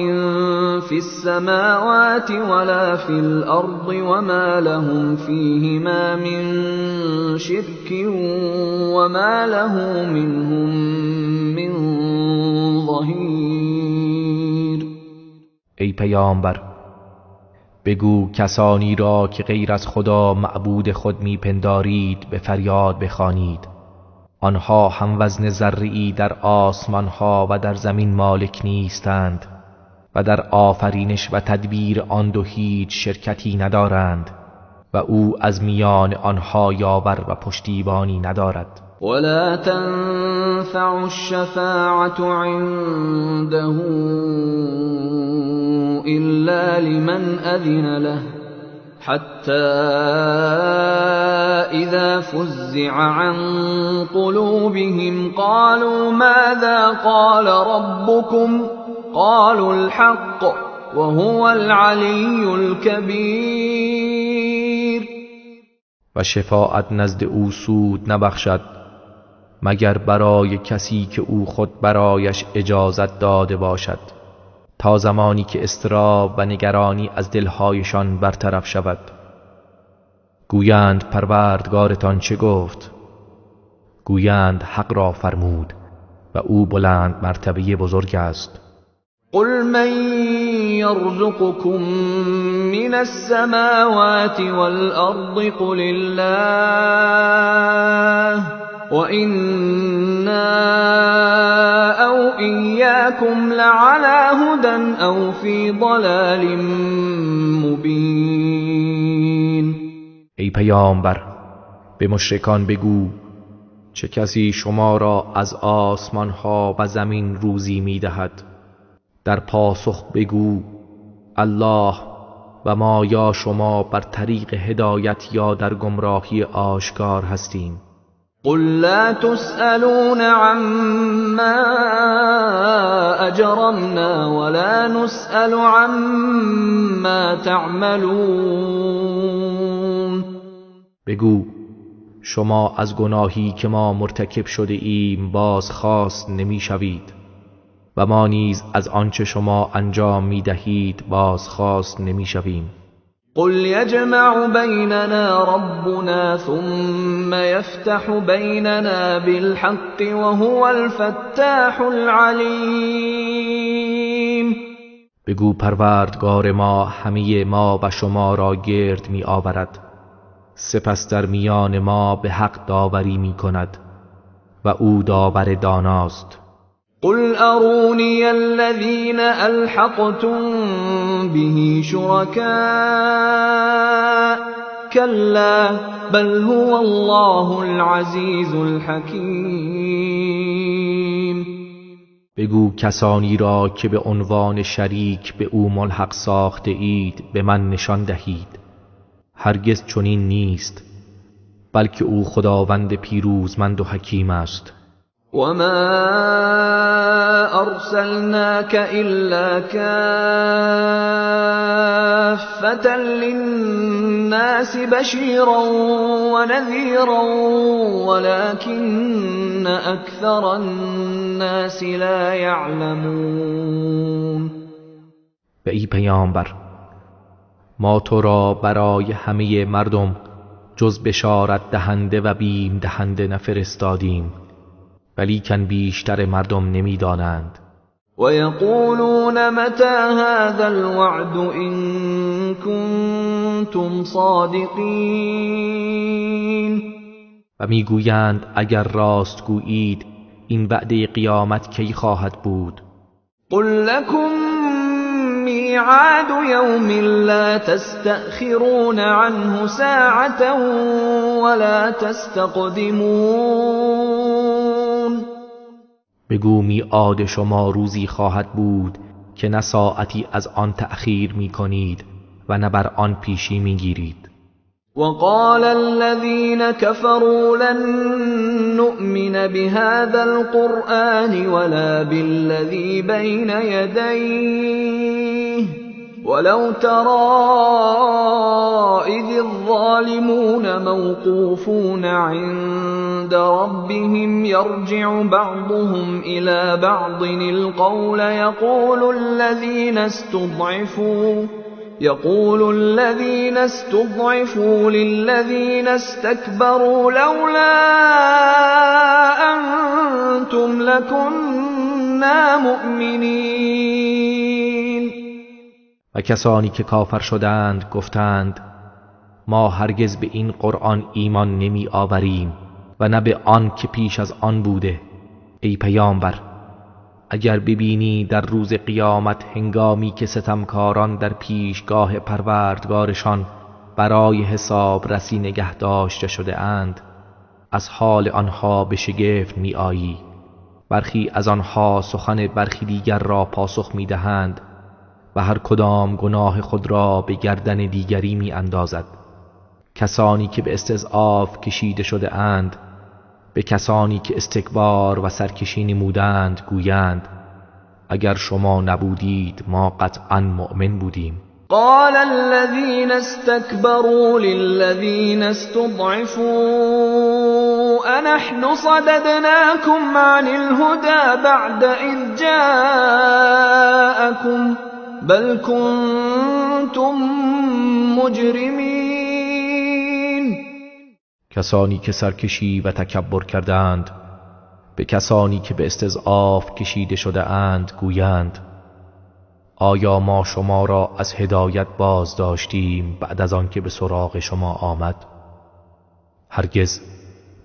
S1: في السماوات ولا في الأرض وما لهم فيهما من شرك وما له منهم من ظهير.
S2: ای پیامبر بگو کسانی را که غیر از خدا معبود خود میپندارید به فریاد بخوانید، آنها هم وزن ذره‌ای در آسمانها و در زمین مالک نیستند و در آفرینش و تدبیر آن دو هیچ شرکتی ندارند و او از میان آنها یاور و پشتیبانی ندارد.
S1: ولا تنفع الشفاعة عنده إلا لمن أذن له حتى إذا فزع عن قلوبهم قالوا ماذا قال ربكم قالوا الحق وهو العلي الكبير.
S2: و شفاعت نزد او سود نبخشد مگر برای کسی که او خود برایش اجازت داده باشد، تا زمانی که اضطراب و نگرانی از دلهایشان برطرف شود. گویند پروردگارتان چه گفت؟ گویند حق را فرمود و او بلند مرتبه بزرگ است.
S1: قل من يرزقكم من السماوات والأرض قل الله وإنا أو إياكم لعلى هدى أو في ضلال مبين.
S2: ای پیامبر به مشرکان بگو چه کسی شما را از آسمان ها و زمین روزی می دهد؟ در پاسخ بگو الله، و ما یا شما بر طریق هدایت یا در گمراهی آشکار هستیم.
S1: قل لا تسألون عما اجرمنا ولا نسأل عما تعملون.
S2: بگو شما از گناهی که ما مرتکب شده ایم بازخواست نمی شوید و ما نیز از آنچه شما انجام می دهید بازخواست نمی شویم.
S1: قل يجمع بيننا ربنا ثم يفتح بيننا بالحق وهو الفتاح العلیم.
S2: بگو پروردگار ما همه ما و شما را گرد می آورد، سپس در میان ما به حق داوری می کند و او داور داناست.
S1: قل ارونی الذین الحقتم به شرکاء کلا بل هو الله العزیز الحکیم.
S2: بگو کسانی را که به عنوان شریک به او ملحق ساخته اید به من نشان دهید. هرگز چنین نیست، بلکه او خداوند پیروزمند و حکیم است.
S1: وما ارسلناك الا كافة للناس بشيرا ونذيرا ولكن اكثر الناس لا يعلمون.
S2: به ای پیامبر، ما تو را برای همه مردم جز بشارت دهنده و بیم دهنده نفرستادیم، ولیکن بیشتر مردم نمیدانند.
S1: و یقولون متى هذا الوعد ان کنتم صادقین.
S2: و میگویند اگر راست گویید این وعده قیامت کی خواهد بود؟
S1: قل لكم میعاد یوم لا تستأخرون عنه ساعة ولا تستقدمون.
S2: بگو میعاد شما روزی خواهد بود که نه ساعتی از آن تأخیر می کنید و نه بر آن پیشی می گیرید.
S1: وقال الذين كفروا لن نؤمن بهذا القرآن ولا بالذي بين يديه ولو ترى إذ الظالمون موقوفون عند ربهم يرجع بعضهم إلى بعض القول يقول الذين استضعفوا للذين استكبروا لولا أنتم لكنا مؤمنين.
S2: و کسانی که کافر شدند گفتند ما هرگز به این قرآن ایمان نمی آوریم و نه به آن که پیش از آن بوده. ای پیامبر، اگر ببینی در روز قیامت هنگامی که ستمکاران در پیشگاه پروردگارشان برای حساب رسی نگه داشته شده اند، از حال آنها به شگفت می آیی. برخی از آنها سخن برخی دیگر را پاسخ می دهند و هر کدام گناه خود را به گردن دیگری می اندازد. کسانی که به استضعاف کشیده شده اند به کسانی که استکبار و سرکشی نمودند گویند اگر شما نبودید ما قطعا مؤمن بودیم.
S1: قال الذين استكبروا للذين استضعفوا أنحن صددناكم عن الهدى بعد إذ جاءكم بل كنتم مجرمين.
S2: کسانی که سرکشی و تکبر کردند به کسانی که به استضعاف کشیده شده اند گویند آیا ما شما را از هدایت باز داشتیم بعد از آن که به سراغ شما آمد؟ هرگز،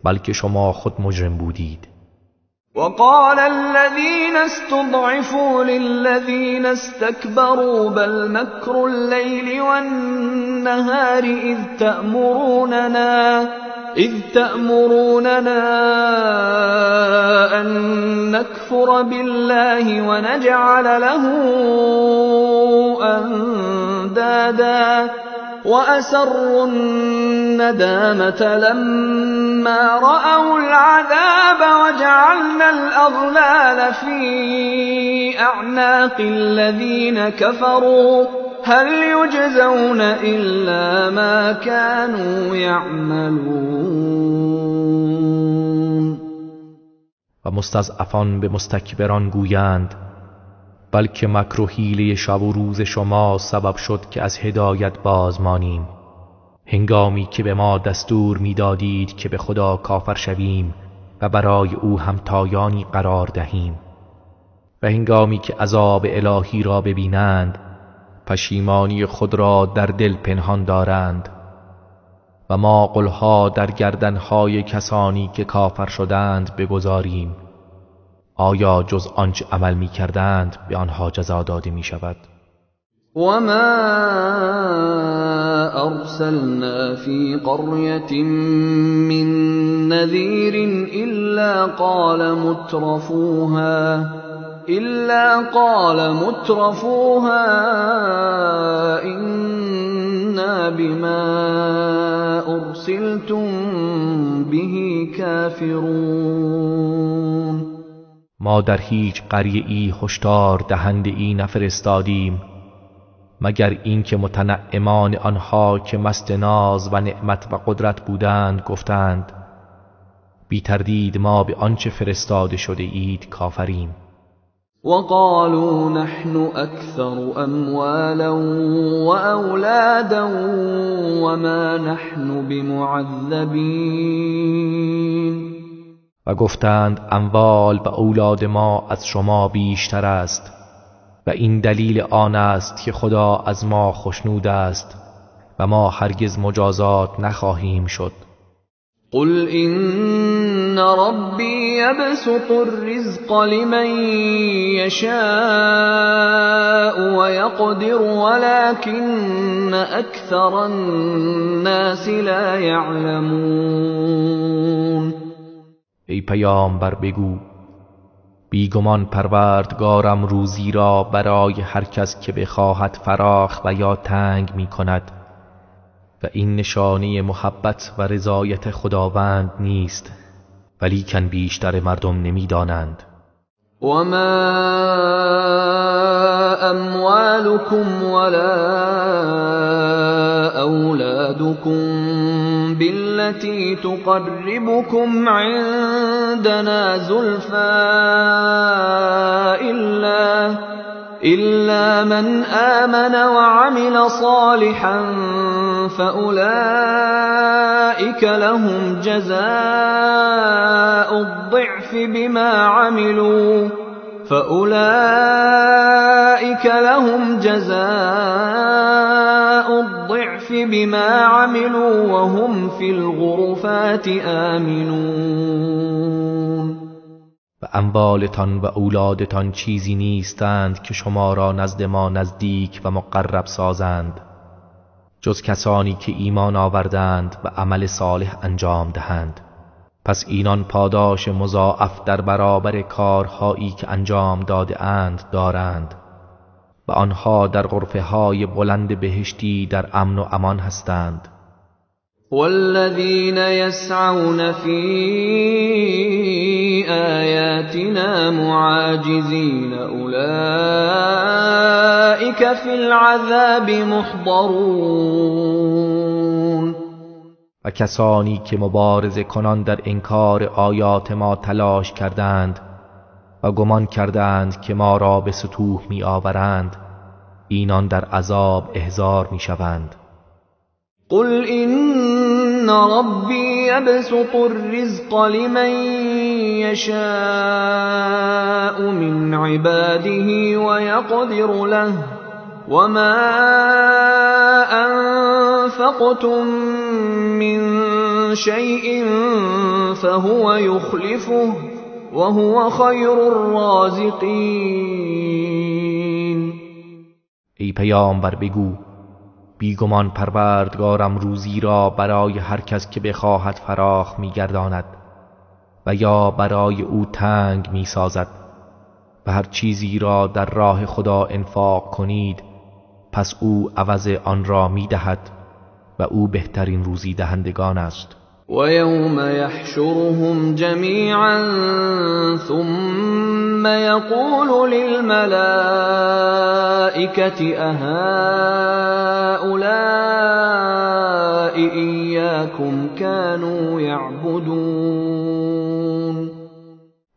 S2: بلکه شما خود مجرم بودید.
S1: وقال الذين استضعفوا للذين استكبروا بل مكر الليل والنهار إذ تأمروننا أن نكفر بالله ونجعل له أندادا وأسروا الندامة لما رأوا العذاب وجعلنا الأغلال في أعناق الذين كفروا هل يجزون إلا ما كانوا يعملون.
S2: و مستضعفان به مستکبران گویند بلکه مکر و حیله شب و روز شما سبب شد که از هدایت باز مانیم. هنگامی که به ما دستور میدادید که به خدا کافر شویم و برای او همتایانی قرار دهیم، و هنگامی که عذاب الهی را ببینند پشیمانی خود را در دل پنهان دارند و ما قلها در گردنهای کسانی که کافر شدند بگذاریم. آیا جز آنچه عمل می کردند به آنها جزا داده می شود؟
S1: و ما ارسلنا فی قریة من نذیر الا قال مترفوها إنا بما أرسلتم به كافرون.
S2: ما در هیچ قریه ای هشدار دهنده ای نفرستادیم مگر اینکه متنعمان آنها که مست ناز و نعمت و قدرت بودند گفتند بی تردید ما به آنچه فرستاده شده اید کافریم.
S1: وقالوا نحن أكثر أموالا وأولادا وما نحن بمعذبين.
S2: و گفتند اموال و اولاد ما از شما بیشتر است و این دلیل آن است که خدا از ما خشنود است و ما هرگز مجازات نخواهیم شد.
S1: قل إن ربي يبسط الرزق لمن يشاء ويقدر ولكن أكثر الناس لا يعلمون.
S2: ای پیامبر بگو بیگمان پروردگارم روزی را برای هر کس که بخواهد فراخ و یا تنگ می کند و این نشانه محبت و رضایت خداوند نیست، ولیکن بیشتر مردم نمیدانند.
S1: و ما اموالکم ولا اولادکم بالتي تقربكم عندنا زلفى إلا من آمن وعمل صالحا فأولئك لهم جزاء الضعف بما عملوا وهم في الغرفات آمنون.
S2: و اموالتان و اولادتان چیزی نیستند که شما را نزد ما نزدیک و مقرب سازند جز کسانی که ایمان آوردند و عمل صالح انجام دهند. پس اینان پاداش مضاعف در برابر کارهایی که انجام داده اند دارند و آنها در غرفه های بلند بهشتی در امن و امان هستند.
S1: والذین یسعون فی آیاتنا معاجزین اولئک فی العذاب محضرون.
S2: و کسانی که مبارزه کنان در انکار آیات ما تلاش کردند و گمان کردند که ما را به ستوه می آورند، اینان در عذاب احضار می شوند.
S1: قل إن ربي يبسط الرزق لمن يشاء من عباده ويقدر له وما أنفقتم من شيء فهو يخلفه وهو خير الرازقين.
S2: ای پیامبر بگو بیگمان پروردگارم روزی را برای هر کس که بخواهد فراخ می‌گرداند و یا برای او تنگ می‌سازد و هر چیزی را در راه خدا انفاق کنید پس او عوض آن را می‌دهد و او بهترین روزی دهندگان است.
S1: و یوم یحشرهم جمیعا ثم یقول للملائکة أهؤلاء إیاکم كانوا یعبدون.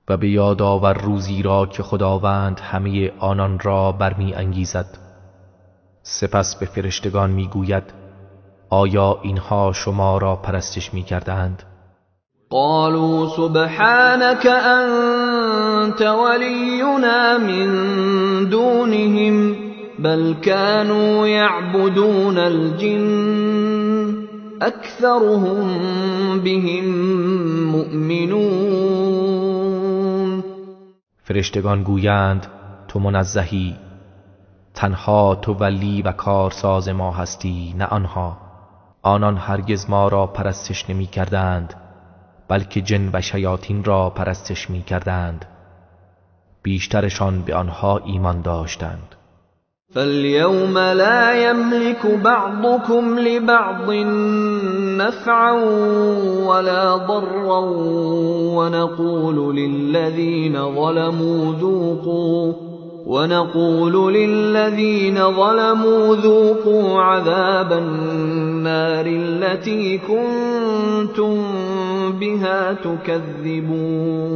S2: و به یاد آور روزی را که خداوند همه آنان را برمی انگیزد. سپس به فرشتگان میگوید آیا اینها شما را پرستش میکردند؟
S1: قالوا سبحانك انت ولینا من دونهم بل كانوا يعبدون الجن اکثرهم بهم مؤمنون.
S2: فرشتگان گویند تو منزهی، تنها تو ولی و کارساز ما هستی نه آنها. آنان هرگز ما را پرستش نمی کردند، بلکه جن و شیاطین را پرستش می کردند. بیشترشان به آنها ایمان داشتند.
S1: فاليوم لا يملك بعضكم لبعض نفعا ولا ضرا ونقول للذين ظلموا ذوقوا عذاب النار التي كنتم بها تكذبون.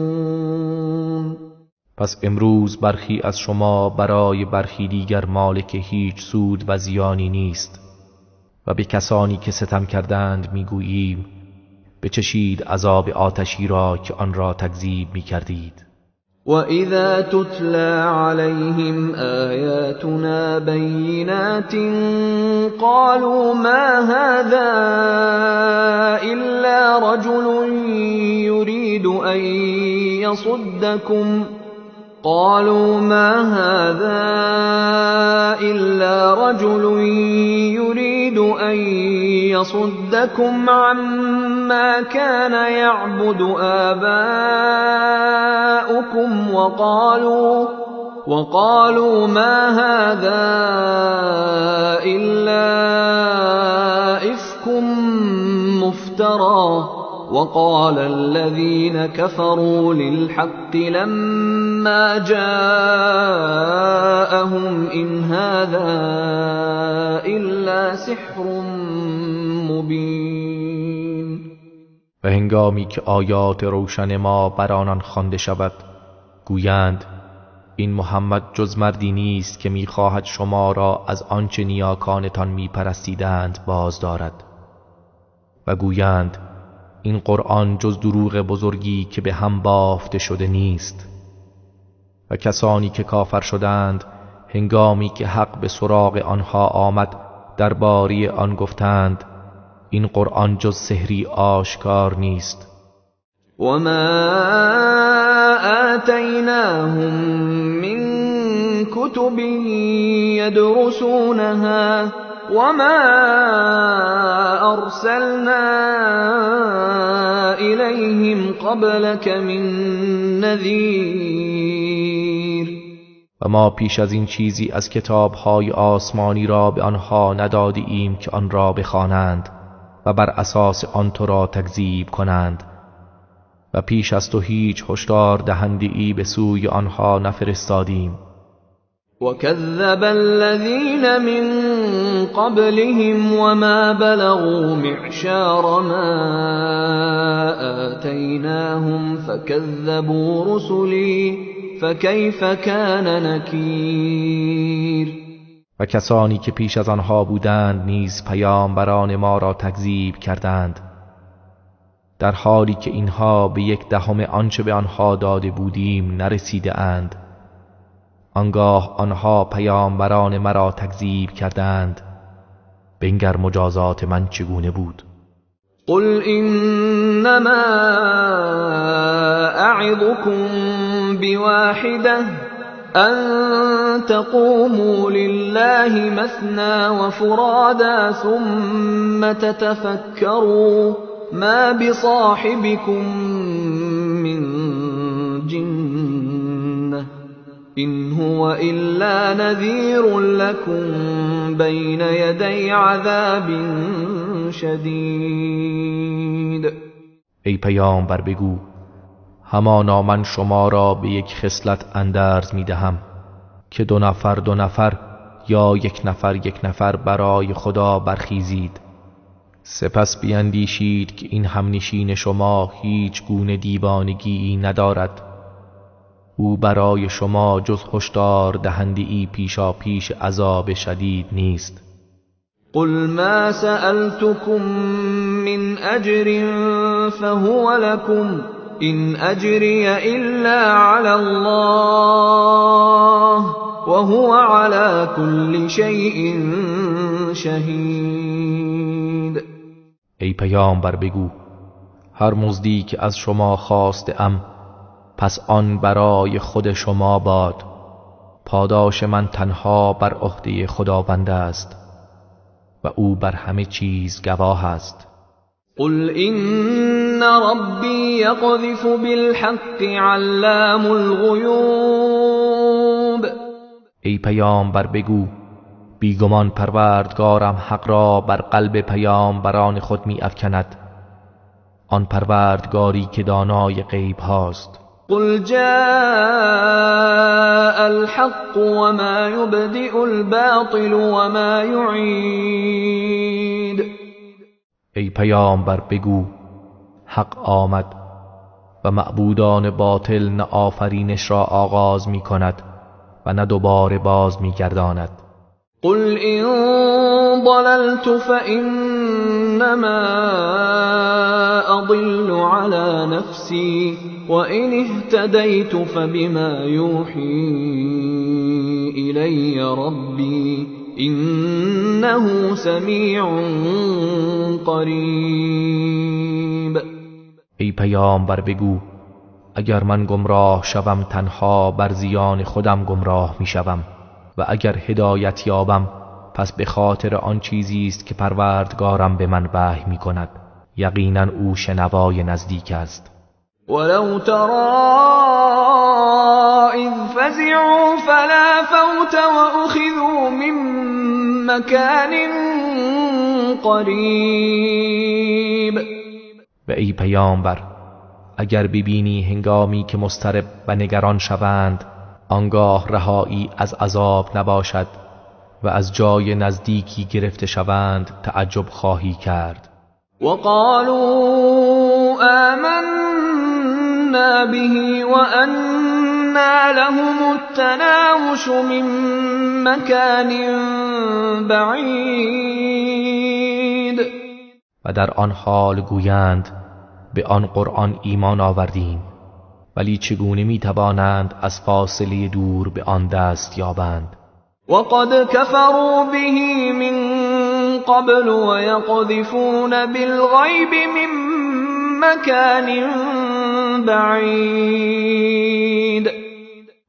S2: پس امروز برخی از شما برای برخی دیگر مالک هیچ سود و زیانی نیست و به کسانی که ستم کردند میگوییم بچشید عذاب آتشی را که آن را تکذیب میکردید.
S1: وَإِذَا تُتْلَى عَلَيْهِمْ آيَاتُنَا بَيِّنَاتٍ قَالُوا مَا هَذَا إِلَّا رَجُلٌ يُرِيدُ أَن يَصُدَّكُمْ قالوا ما هذا إلا رجل يريد أن يصدكم عما كان يعبد آباؤكم وقالوا ما هذا إلا إفك مفترى وقال الذين كفروا للحق لما جاءهم إن هذا إلا سحر مبين.
S2: و هنگامی که آیات روشن ما بر آنان خوانده شود گویند این محمد جز مردی نیست که میخواهد شما را از آنچه نیاکانتان میپرستیدند باز دارد. و گویند این قرآن جز دروغ بزرگی که به هم بافته شده نیست. و کسانی که کافر شدند هنگامی که حق به سراغ آنها آمد درباره آن گفتند این قرآن جز سحری آشکار نیست.
S1: وما آتیناهم من کتب یدرسونها وما أرسلنا إليهم قبلك من نذیر.
S2: و ما پیش از این چیزی از کتاب‌های آسمانی را به آنها ندادیم که آن را بخوانند و بر اساس آن تو را تکذیب کنند و پیش از تو هیچ هشدار دهنده‌ای به سوی آنها نفرستادیم.
S1: وَكَذَّبَ الَّذِينَ مِن قَبْلِهِمْ وَمَا بَلَغُوا مِعْشَارَ مَا آتَيْنَاهُمْ فَكَذَّبُوا رُسُلِي فَكَيْفَ كَانَ نَكِيرِ.
S2: و کسانی که پیش از آنها بودند نیز پیامبران ما را تکذیب کردند، در حالی که اینها به 1/10 آنچه به آنها داده بودیم نرسیده اند. آنگاه آنها پیامبران مرا تکذیب کردند، بنگر مجازات من چگونه بود.
S1: قل انما اعظکم بواحده ان تقوموا لله مثنى وفرادا ثم تتفکروا ما بصاحبكم من جنة إن هو إلا نذير لكم بين يدي عذاب شدید.
S2: ای پیامبر بگو همانا من شما را به یک خصلت اندرز می دهم که 2 نفر 2 نفر یا 1 نفر 1 نفر برای خدا برخیزید، سپس بیندیشید که این همنشین شما هیچ گونه دیوانگی ندارد. او برای شما جز هشدار دهنده‌ای پیشا پیش عذاب شدید نیست.
S1: قل ما سألتكم من أجر فهو لكم إن أجري إلا على الله وهو على كل شيء شهید.
S2: ای پیامبر بگو هر مزدی که از شما خواسته ام پس آن برای خود شما باد، پاداش من تنها بر عهده خداوند است و او بر همه چیز گواه است.
S1: قل إن ربي يقذف بالحق علام الغیوب.
S2: ای پیامبر بگو بیگمان پروردگارم حق را بر قلب پیامبران خود می افکند، آن پروردگاری که دانای غیب هاست.
S1: قل جاء الحق وما يبدئ الباطل وما يعيد.
S2: ای پیامبر بگو حق آمد و معبودان باطل نه آفرینش را آغاز می کند و نه دوباره باز می گرداند.
S1: قل إن ضللت فإنما أضل على نفسي وإن اهتديت فبما يوحي إلي ربي إنه سميع قریب.
S2: ای پیامبر بگو اگر من گمراه شوم تنها بر زیان خودم گمراه می شوم و اگر هدایت یابم پس به خاطر آن چیزی است که پروردگارم به من وحی می کند، یقینا او شنوای نزدیک است.
S1: ولو ترى اذ فزعوا فلا فوت واخذوا من مكان قریب.
S2: و ای پیامبر اگر ببینی هنگامی که مضطرب و نگران شوند آنگاه رهایی از عذاب نباشد و از جای نزدیکی گرفته شوند تعجب خواهی کرد.
S1: وقالوا آمنا به وأنى لهم التناوش من مكان بعید.
S2: و در آن حال گویند به آن قرآن ایمان آوردیم، ولی چگونه می توانند از فاصله دور به آن دست یابند؟
S1: وقد كفروا به من قبل ويقذفون بالغیب من مكان بعید.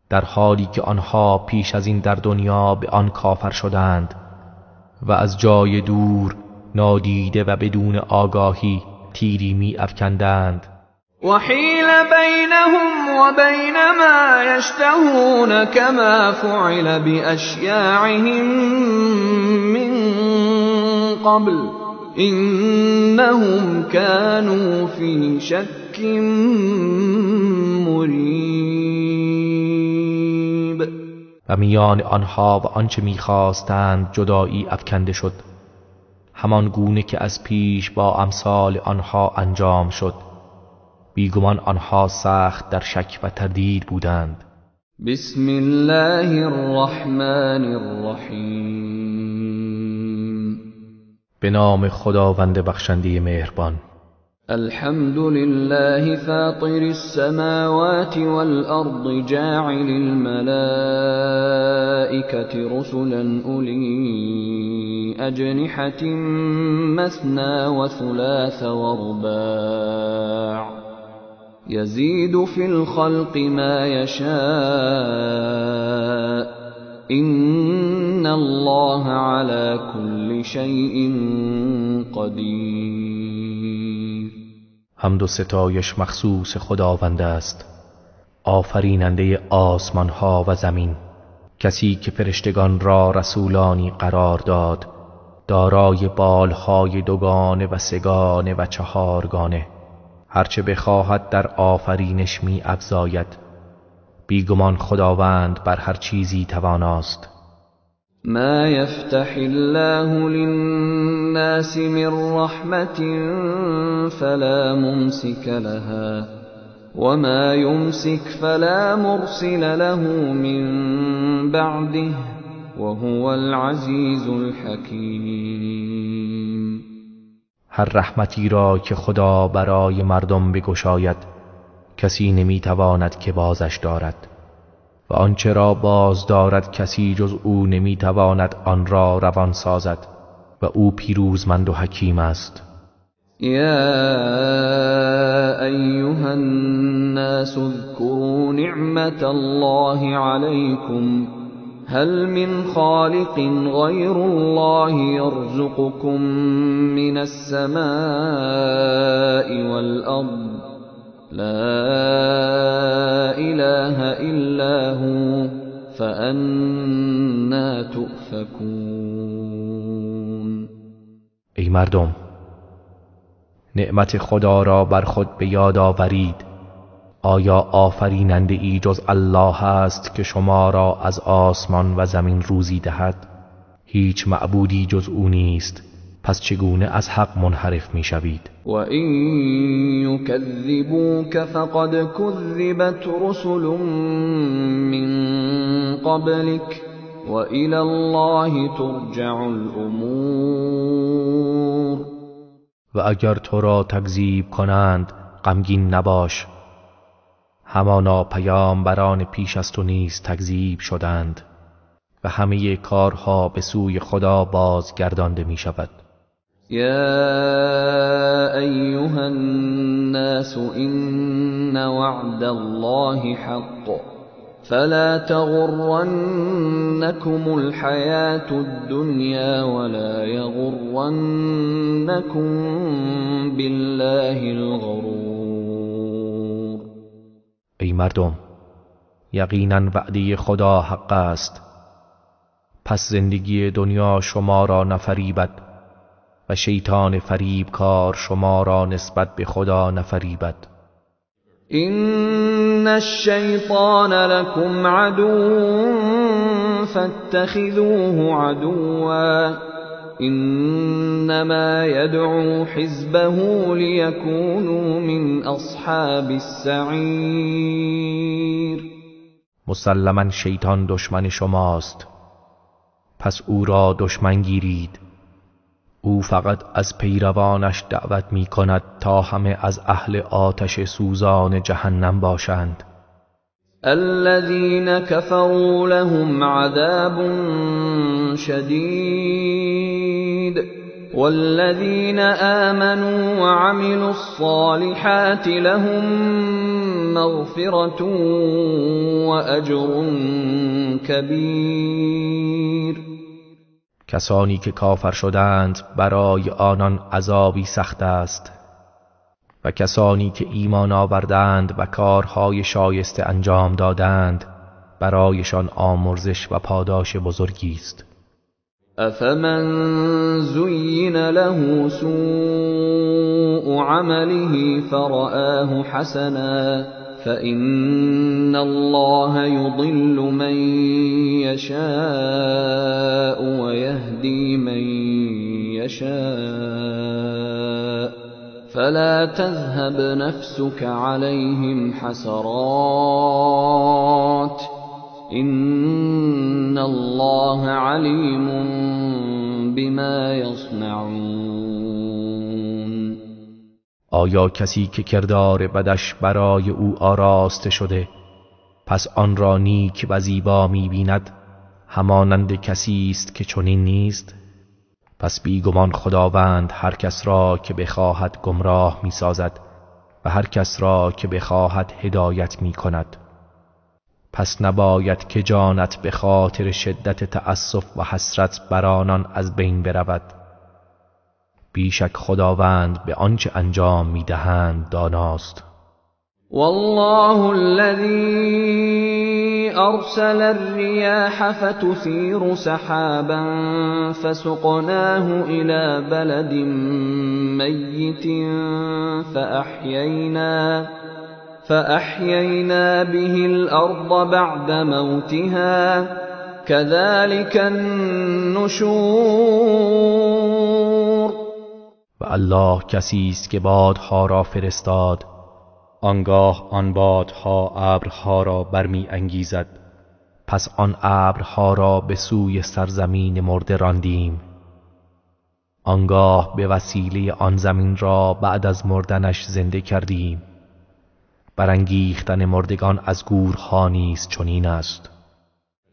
S2: در حالی که آنها پیش از این در دنیا به آن کافر شدند و از جای دور نادیده و بدون آگاهی تیری می افکندند.
S1: وحیل بینهم وبین ما یشتهون کما فعل بأشیاعهم من قبل انهم كانوا فی شک مریب.
S2: و میان آنها و آنچه میخواستند جدایی افکنده شد، همان گونه که از پیش با امثال آنها انجام شد. بیگمان آنها سخت در شک و تردید بودند.
S1: بسم الله الرحمن الرحیم.
S2: به نام خداوند بخشنده مهربان.
S1: الحمد لله فاطر السماوات والأرض جاعل الملائكة رسلا أولي أجنحة مثنى وثلاث ورباع يزيد في الخلق ما يشاء إن الله على كل شيء قدیر.
S2: حمد و ستایش مخصوص خداوند است، آفریننده آسمان ها و زمین، کسی که فرشتگان را رسولانی قرار داد، دارای بالهای دوگانه و سگانه و چهارگانه، هرچه بخواهد در آفرینش می افزاید. بیگمان خداوند بر هر چیزی تواناست.
S1: ما يفتح الله للناس من رحمة فلا ممسك لها وما يمسك فلا مرسل له من بعده وهو العزیز الحکیم.
S2: هر رحمتی را که خدا برای مردم بگشاید کسی نمیتواند که بازش دارد و آنچه را باز دارد کسی جز او نمیتواند آن را روان سازد و او پیروزمند و حکیم است.
S1: یا ایها الناس اذكروا نعمت الله علیکم هل من خالق غیر الله يرزقكم من السماء والأرض لا إله إلا هو فأنا تؤفكون.
S2: ای مردم، نعمت خدا را بر خود به یاد آورید. آیا آفریننده ای جز الله است که شما را از آسمان و زمین روزی دهد؟ هیچ معبودی جز او نیست، پس چگونه از حق منحرف می شوید؟
S1: و این یکذبوک فقد کذبت رسل من قبلک و الی الله ترجع الامور.
S2: و اگر تو را تکذیب کنند غمگین نباش، همانا پیامبران پیش از تو نیز تکذیب شدند و همه کارها به سوی خدا بازگردانده می شود.
S1: یا ایها الناس ان وعد الله حق فلا تغرنكم الحیاة الدنیا ولا یغرنكم بالله الغرور.
S2: ای مردم، یقینا وعده خدا حق است، پس زندگی دنیا شما را نفریبد و شیطان فریبکار شما را نسبت به خدا نفریبد.
S1: ان الشیطان لکم عدو فاتخذوه عدوا انما یدعو حزبه لیکونوا من اصحاب السعیر.
S2: مسلما شیطان دشمن شماست، پس او را دشمن گیرید. او فقط از پیروانش دعوت می کند تا همه از اهل آتش سوزان جهنم باشند.
S1: الذين كفروا لهم عذاب شدید والذين آمنوا وعملوا الصالحات لهم مغفرة وأجر كبیر.
S2: کسانی که کافر شدند برای آنان عذابی سخت است و کسانی که ایمان آوردند و کارهای شایسته انجام دادند برایشان آمرزش و پاداش بزرگی است.
S1: افمن زین له سوء عمله فرآه حسنا فإن الله يضل من يشاء ويهدي من يشاء فلا تذهب نفسك عليهم حسرات إن الله عليم بما يصنعون.
S2: آیا کسی که کردار بدش برای او آراسته شده پس آن را نیک و زیبا می‌بیند همانند کسی است که چنین نیست؟ پس بیگمان خداوند هر کس را که بخواهد گمراه می‌سازد و هر کس را که بخواهد هدایت می‌کند. پس نباید که جانت به خاطر شدت تأسف و حسرت بر آنان از بین برود. بیشک خداوند به آنچه انجام می‌دهند داناست.
S1: والله الذی ارسل الریاح فتثیر سحابا فسقناه الى بلد میت فأحیینا به الارض بعد موتها كذلك النشور.
S2: و الله کسی است که بادها را فرستاد آنگاه آن بادها ابرها را برمی انگیزد. پس آن ابرها را به سوی سرزمین مرده راندیم. آنگاه به وسیله آن زمین را بعد از مردنش زنده کردیم. برانگیختن مردگان از گورها نیز چنین است.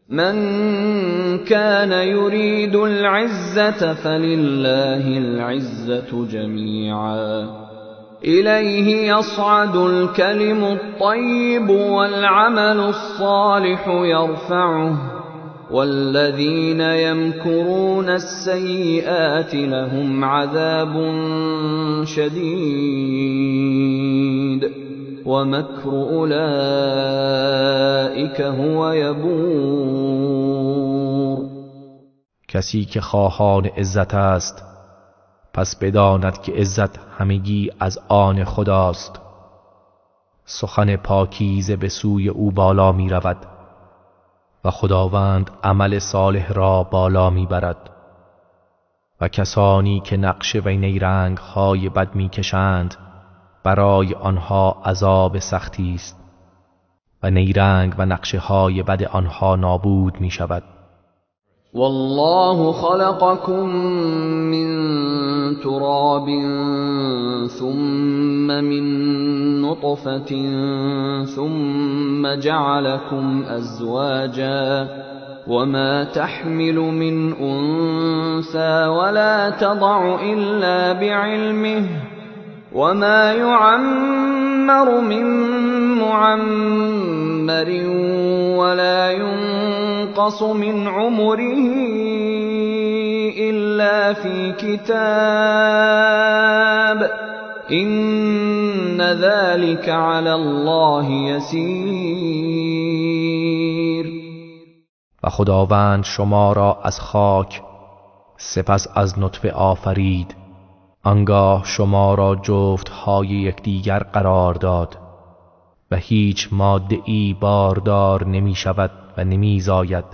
S1: من كان يريد العزة فلله العزة جميعا إليه يصعد الكلم الطيب والعمل الصالح يرفعه والذين يمكرون السيئات لهم عذاب شديد ومكر أولئك هو يبور.
S2: کسی که خواهان عزت است پس بداند که عزت همگی از آن خداست. سخن پاکیزه به سوی او بالا می رود و خداوند عمل صالح را بالا می برد. و کسانی که نقش و نیرنگ های بد می کشند برای آنها عذاب سختی است و نیرنگ و نقشه های بد آنها نابود می شود.
S1: والله خلقكم من تراب ثم من نطفة ثم جعلكم أزواجا وما تحمل من أنثى ولا تضع إلا بعلمه وما يعمر من معمر ولا ينقص من عمره إلا في كتاب إن ذلك على الله يسير.
S2: و خداوند شما را از خاک سپس از نطفه آفرید، آنگاه شما را جفت های یکدیگر قرار داد و هیچ ماده ای باردار نمی شود و نمی زاید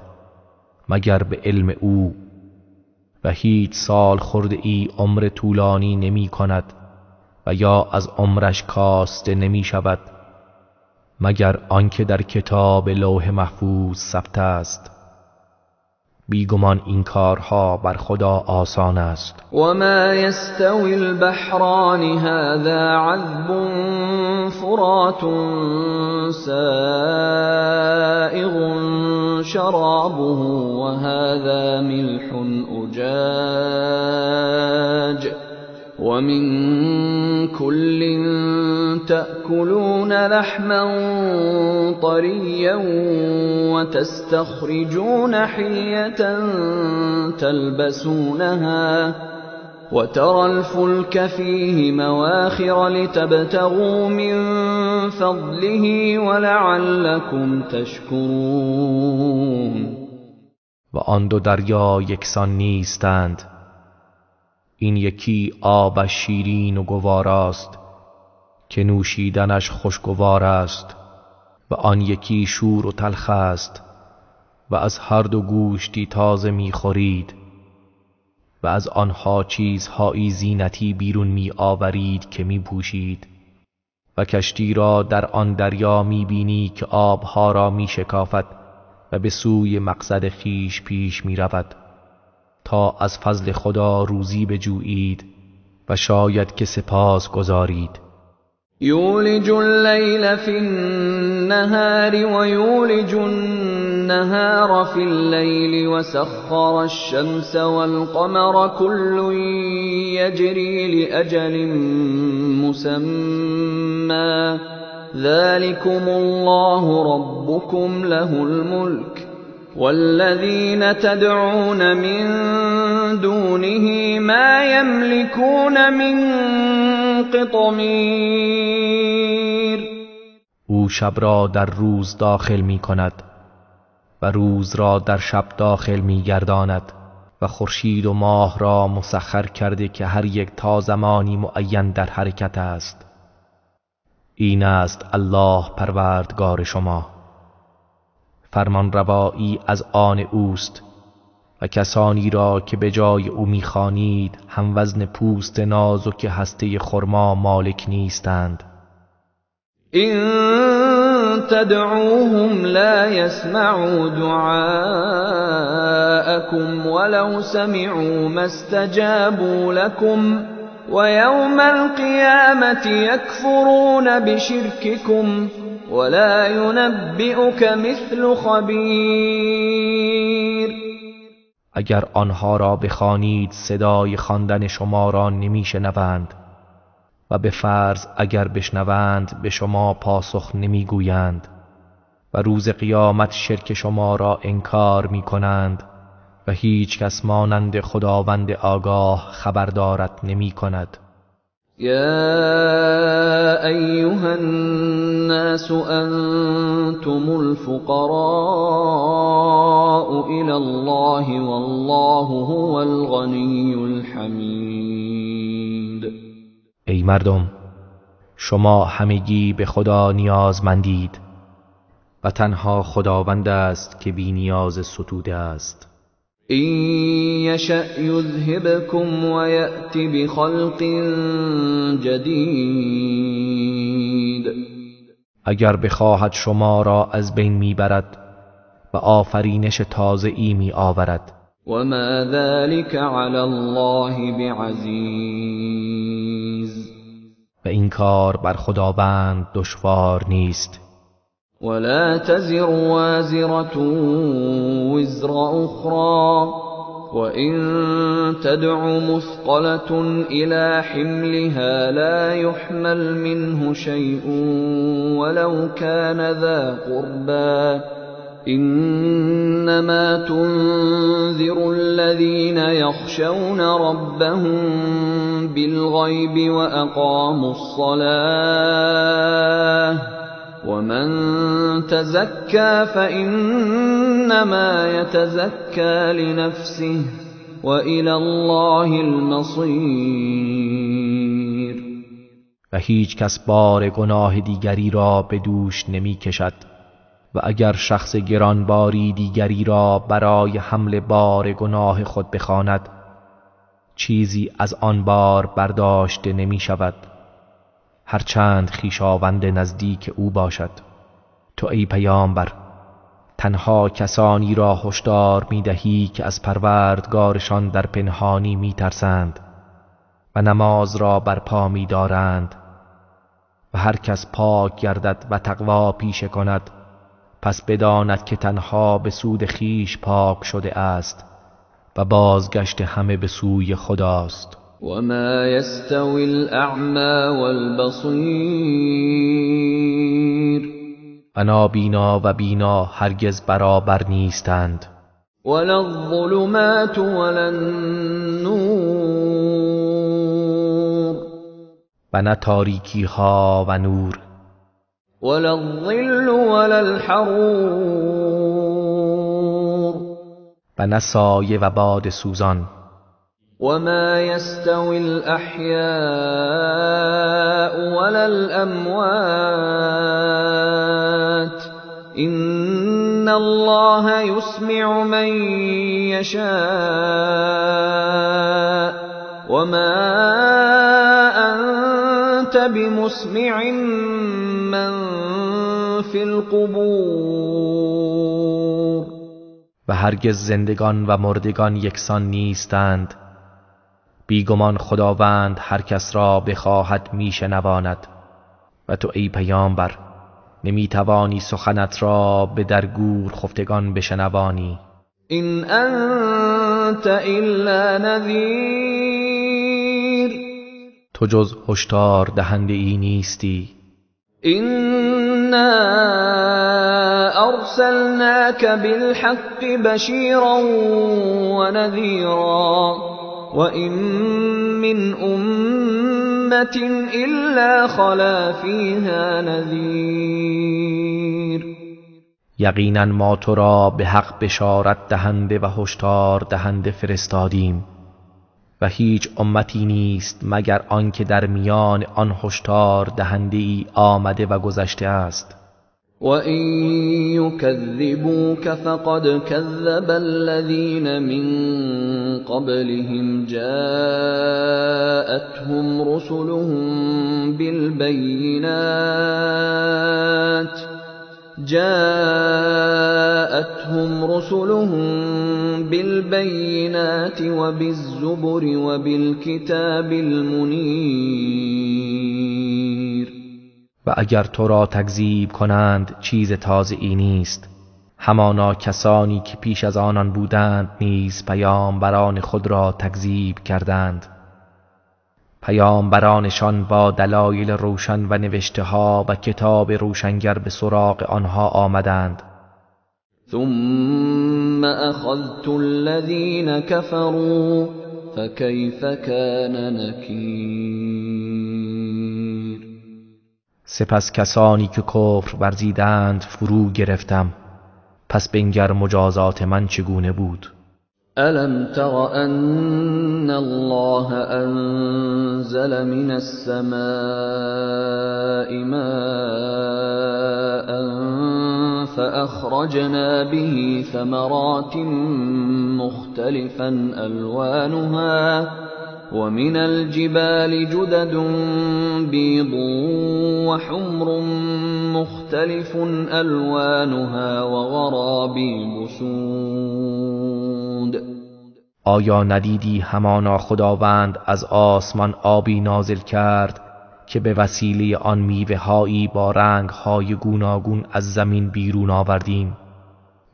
S2: مگر به علم او، و هیچ سال خورده ای عمر طولانی نمی کند و یا از عمرش کاسته نمی شود مگر آنکه در کتاب لوح محفوظ ثبت است. بیگمان این کارها بر خدا آسان است.
S1: و ما یستوی البحران هذا عذب فرات سائغ شرابه وهذا ملح أجاج ومن كل تأكلون لحما طريا وتستخرجون حلية تلبسونها وترى الفلك فيه مواخر لتبتغوا من فضله ولعلكم تشكرون.
S2: و آن دو دریا یکسان نیستند، این یکی آب شیرین و گواراست که نوشیدنش خوشگوار است و آن یکی شور و تلخ است و از هر دو گوشتی تازه میخورید و از آنها چیزهایی زینتی بیرون می آورید که می پوشید و کشتی را در آن دریا می بینی که آبها را می شکافد و به سوی مقصد خیش پیش می رود تا از فضل خدا روزی بجویید و شاید که سپاس گزارید.
S1: یولج اللیل فی النهار و یولج النهار فی اللیل وسخر الشمس والقمر كل یجری لأجل مسمى ذلكم الله ربكم له الملك والذين تدعون من دونه ما يملكون من قطمیر.
S2: او شب را در روز داخل می کند و روز را در شب داخل می گرداند و خورشید و ماه را مسخر کرده که هر یک تا زمانی معین در حرکت است. این است الله پروردگار شما، فرمان روایی از آن اوست و کسانی را که به جای او میخوانید هم وزن پوست نازک هسته خرما مالک نیستند.
S1: إن تدعوهم لا يسمعوا دعاءكم ولو سمعوا ما استجابوا لكم ويوم القيامة يكفرون بشرككم ولا ينبئك مثل خبير.
S2: اگر آنها را بخوانید صدای خواندن شما را نمیشنوند و به فرض اگر بشنوند به شما پاسخ نمیگویند و روز قیامت شرک شما را انکار میکنند و هیچ کس مانند خداوند آگاه خبردارت نمی کند.
S1: یا ایها الناس انتم الفقراء الی الله والله هو الغنی الحمید.
S2: ای مردم، شما همگی به خدا نیازمندید و تنها خداوند است که بی نیاز ستوده است.
S1: إن يشأ يذهبكم ويأت بخلق جدید.
S2: اگر بخواهد شما را از بین میبرد و آفرینش تازه‌ای میآورد.
S1: وما ذلك على الله بعزیز.
S2: و این کار بر خداوند دشوار نیست.
S1: ولا تزر وازرة وزر أخرى وإن تدع مثقلة إلى حملها لا يحمل منه شيء ولو كان ذا قربى إنما تنذر الذين يخشون ربهم بالغيب وأقاموا الصلاة ومن تزكى فإنما يتزكى لنفسه وإلى الله المصير.
S2: و هیچ کس بار گناه دیگری را به دوش نمی کشد و اگر شخص گرانباری دیگری را برای حمل بار گناه خود بخواند چیزی از آن بار برداشته نمی شود، هرچند خویشاوند نزدیک او باشد. تو ای پیامبر تنها کسانی را هشدار می‌دهی که از پروردگارشان در پنهانی می‌ترسند و نماز را برپا می‌دارند و هر کس پاک گردد و تقوا پیشه کند پس بداند که تنها به سود خویش پاک شده است و بازگشت همه به سوی خداست.
S1: وما يستوي الأعمى والبصير.
S2: و نابینا و بینا هرگز برابر نیستند.
S1: ولا الظلمات ولا النور.
S2: و نه تاریکی ها و نور.
S1: ولا الظل ولا الحرور.
S2: و نه سایه و باد سوزان.
S1: وما يستوي الأحياء ولا الأموات إن الله يسمع من يشاء وما أنت بمسمع من في القبور.
S2: و هرگز زندگان و مردگان یکسان نیستند. بیگمان خداوند هر کس را بخواهد میشنواند و تو ای پیامبر نمیتوانی سخنت را به در گور خفتگان بشنوانی.
S1: این انت الا نذیر.
S2: تو جز هشدار دهنده ای نیستی.
S1: إنا أرسلناك بالحق بشیرا ونذیرا وَإِن مِّنْ أُمَّةٍ إِلَّا خَلَا فِيهَا نَذِيرٌ.
S2: یقینا ما تو را به حق بشارت دهنده و هشدار دهنده فرستادیم و هیچ امتی نیست مگر آنکه در میان آن هشدار دهنده ای آمده و گذشته است.
S1: وَإِن يُكَذِّبُوكَ فَقَدْ كَذَّبَ الَّذِينَ مِن قَبْلِهِمْ جَاءَتْهُمْ رُسُلُهُم بِالْبَيِّنَاتِ بالبينات وبالزبر وبالكتاب المنیر.
S2: و اگر تو را تکذیب کنند چیز تازه ای نیست، همانا کسانی که پیش از آنان بودند نیز پیامبران خود را تکذیب کردند. پیامبرانشان با دلایل روشن و نوشته ها و کتاب روشنگر به سراغ آنها آمدند.
S1: ثم اخذت الذین كفروا فكيف كان نکیر.
S2: سپس کسانی که کفر ورزیدند فرو گرفتم، پس بنگر مجازات من چگونه بود.
S1: ألم تر أن الله أنزل من السماء ماء فأخرجنا به ثمرات مختلفا ألوانها ومن الجبال جدد بيض وحمر مختلف ألوانها وغرابيب سود.
S2: آیا ندیدی همانا خداوند از آسمان آبی نازل کرد که به وسیله آن میوه‌هایی با رنگ‌های گوناگون از زمین بیرون آوردیم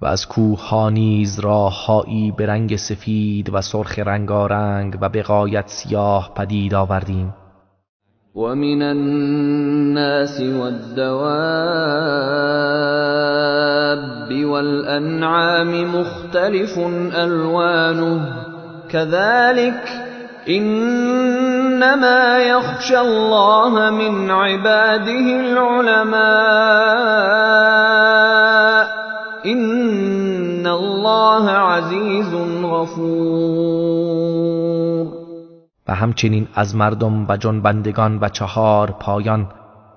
S2: و از کوه‌ها نیز راه‌هایی به رنگ سفید و سرخ رنگارنگ و به غایت سیاه پدید آوردیم.
S1: و من الناس والدواب والأنعام مختلف ألوانه كذلك إنما يخشى الله من عباده العلماء إن الله عزیز غفور.
S2: و همچنین از مردم و جنبندگان و چهار پایان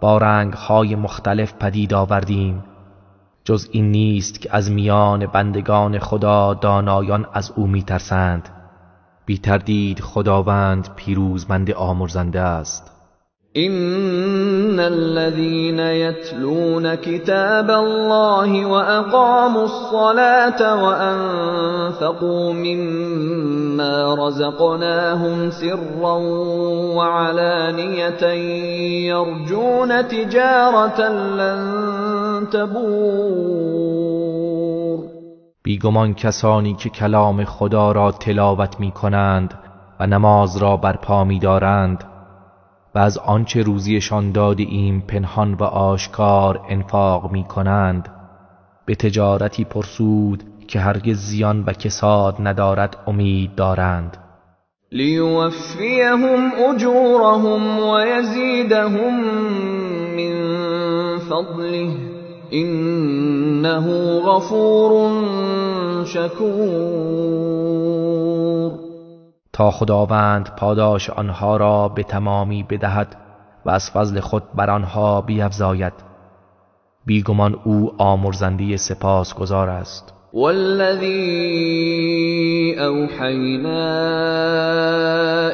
S2: با رنگ‌های مختلف پدید آوردیم، جز این نیست که از میان بندگان خدا دانایان از او میترسند. بی تردید خداوند پیروزمند آمرزنده است.
S1: إن الذين يتلون كتاب الله وأقاموا الصلاة وأنفقوا مما رزقناهم سرا وعلانية يرجون تجارة لن تبور.
S2: بیگمان کسانی که کلام خدا را تلاوت می کنند و نماز را برپا می دارند و از آنچه روزیشان داده ایم پنهان و آشکار انفاق می کنند، به تجارتی پرسود که هرگز زیان و کساد ندارد امید دارند.
S1: لیوفیهم اجورهم ویزیدهم من فضله انه غفور شکور.
S2: تا خداوند پاداش آنها را به تمامی بدهد و از فضل خود بر آنها بیفزاید. بیگمان او آمرزنده سپاسگزار است.
S1: والذی اوحینا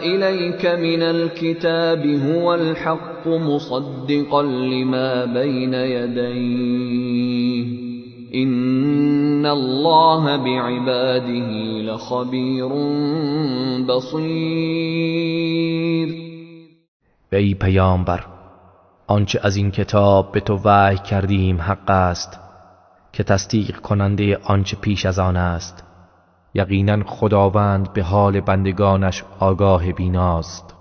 S1: الیک من الكتاب هو الحق مصدقا لما بین یدیه إن الله بعباده لخبیر بصیر.
S2: ای پیامبر، آنچه از این کتاب به تو وحی کردیم حق است که تصدیق کننده آنچه پیش از آن است. یقینا خداوند به حال بندگانش آگاه بیناست.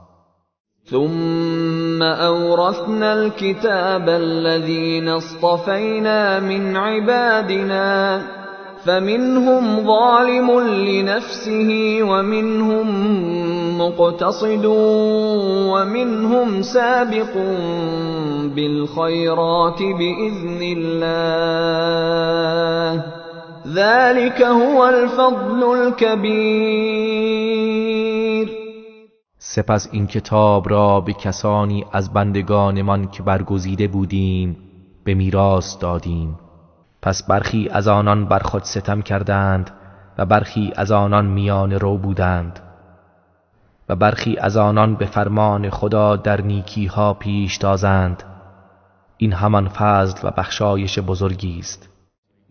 S1: ثم أورثنا الكتاب الذين اصطفينا من عبادنا فمنهم ظالم لنفسه ومنهم مقتصد ومنهم سابق بالخيرات بإذن الله ذلك هو الفضل الكبير.
S2: سپس این کتاب را به کسانی از بندگانمان که برگزیده بودیم به میراث دادیم. پس برخی از آنان بر خود ستم کردند و برخی از آنان میان رو بودند و برخی از آنان به فرمان خدا در نیکیها پیشتازند. این همان فضل و بخشایش بزرگی است.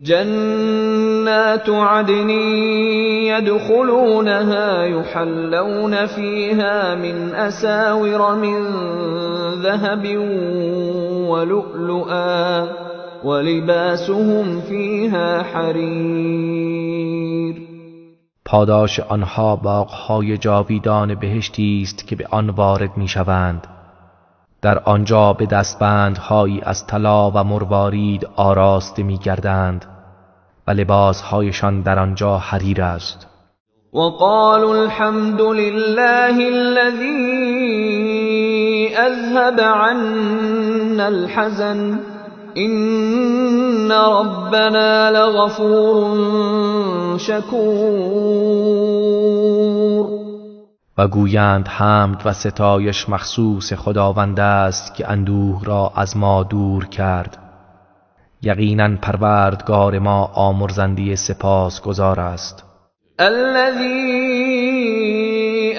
S1: جنات عدن يدخلونها يحلون فيها من أساور من ذهب ولؤلؤا ولباسهم فيها حریر.
S2: پاداش آنها باغهای جاویدان بهشتی است که به آن وارد میشوند. در آنجا به دستبندهایی از طلا و مروارید آراسته میگردند و لباسهایشان در آنجا حریر است.
S1: وقالوا الحمد لله الذي اذهب عنا الحزن ان ربنا لغفور شکور.
S2: و گویند حمد و ستایش مخصوص خداوند است که اندوه را از ما دور کرد. یقینا پروردگار ما آمرزنده سپاسگزار است.
S1: الذي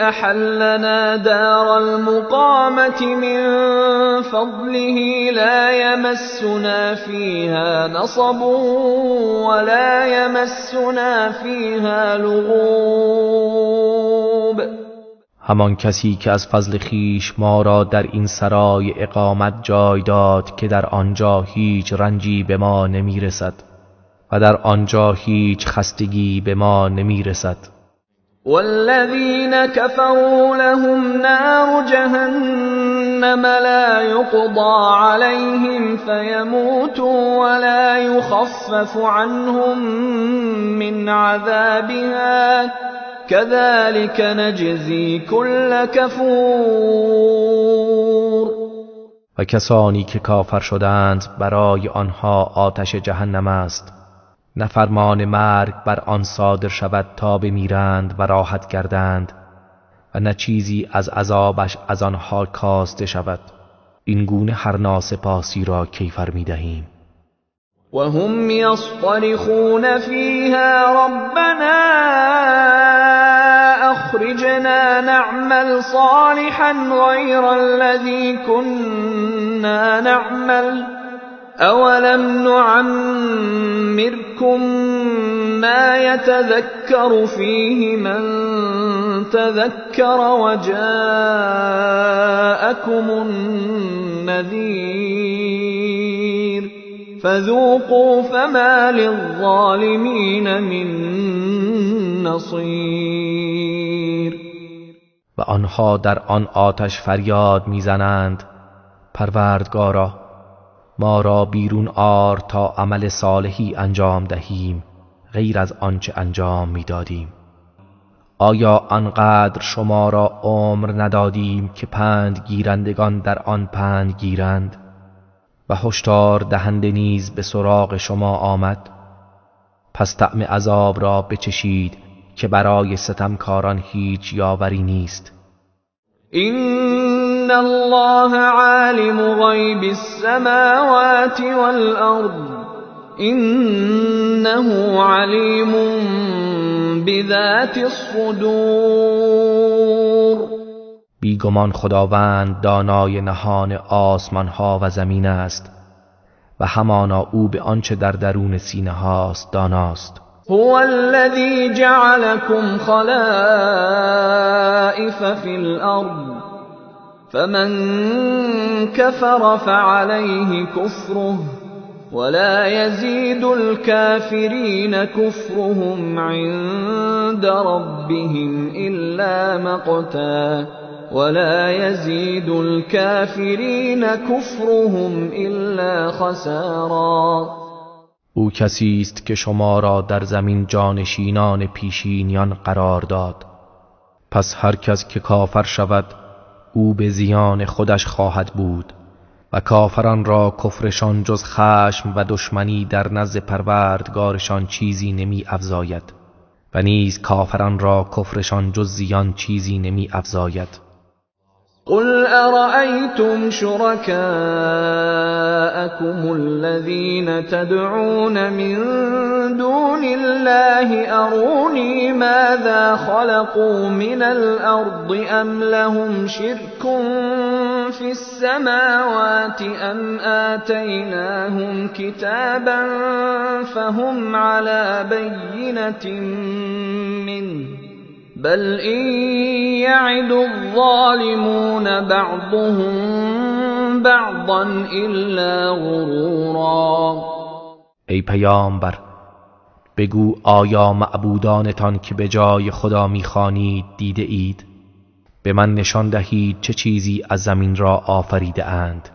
S1: احلنا دار المقامة من فضله لا يمسنا فيها نصب ولا يمسنا فيها لغوب.
S2: همان کسی که از فضل خیش ما را در این سرای اقامت جای داد که در آنجا هیچ رنجی به ما نمی رسد و در آنجا هیچ خستگی به ما نمی رسد.
S1: والذین كفروا لهم نار جهنم لا يقضى عليهم فيموتوا ولا يخفف عنهم من عذابها كذلك نجزی كل کفور.
S2: و کسانی که کافر شدند برای آنها آتش جهنم است. نه فرمان مرگ بر آن صادر شود تا بمیرند و راحت گردند و نه چیزی از عذابش از آنها کاسته شود. این گونه هر ناسپاسی را کیفر می دهیم.
S1: و هم یصطرخون فیها ربنا اخرجنا نعمل صالحا غیر الذی كنا نعمل اولم نعمركم ما يتذكر فيه من تذكر وجاءكم النذير فذوقوا فما للظالمين من نصير.
S2: و آنها در آن آتش فریاد میزنند پروردگارا ما را بیرون آر تا عمل صالحی انجام دهیم غیر از آنچه انجام میدادیم. آیا آنقدر شما را عمر ندادیم که پند گیرندگان در آن پند گیرند و هشدار دهنده نیز به سراغ شما آمد؟ پس طعم عذاب را بچشید که برای ستمکاران هیچ یاوری نیست.
S1: این الله عالم غیب السماوات والارض انه علیم بذات الصدور.
S2: بیگمان خداوند دانای نهان آسمان ها و زمین است و همانا او به آنچه در درون سینه هاست داناست.
S1: هو الذی جعلکم خلائف فی الارض فمن كفر فعليه كفره ولا يزيد الكافرين كفرهم عند ربهم إلا مقتا ولا يزيد الكافرين كفرهم إلا خسارا.
S2: او کسی است که شما را در زمین جانشینان پیشینیان قرار داد، پس هر کس که کافر شود او به زیان خودش خواهد بود و کافران را کفرشان جز خشم و دشمنی در نزد پروردگارشان چیزی نمی افزاید و نیز کافران را کفرشان جز زیان چیزی نمی افزاید.
S1: قل ارأیتم شرکاءکم الذین تدعون من دون الله أروني ماذا خلقوا من الأرض أم لهم شرك في السماوات أم آتيناهم كتابا فهم على بينة منه بل إن يعد الظالمون بعضهم بعضا إلا غرورا.
S2: ای پیامبر بگو آیا معبودانتان که به جای خدا میخوانید دیده اید؟ به من نشان دهید چه چیزی از زمین را آفریده اند،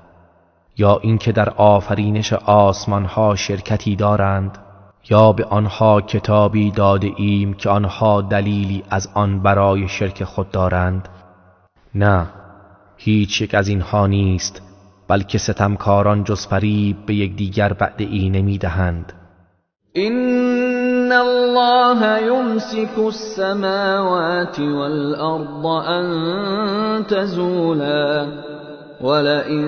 S2: یا اینکه در آفرینش آسمانها شرکتی دارند، یا به آنها کتابی داده ایم که آنها دلیلی از آن برای شرک خود دارند؟ نه، هیچ یک از اینها نیست، بلکه ستمکاران جز فریب به یکدیگر وعده ای نمی دهند.
S1: إن الله يمسك السماوات والأرض أن تزولا ولئن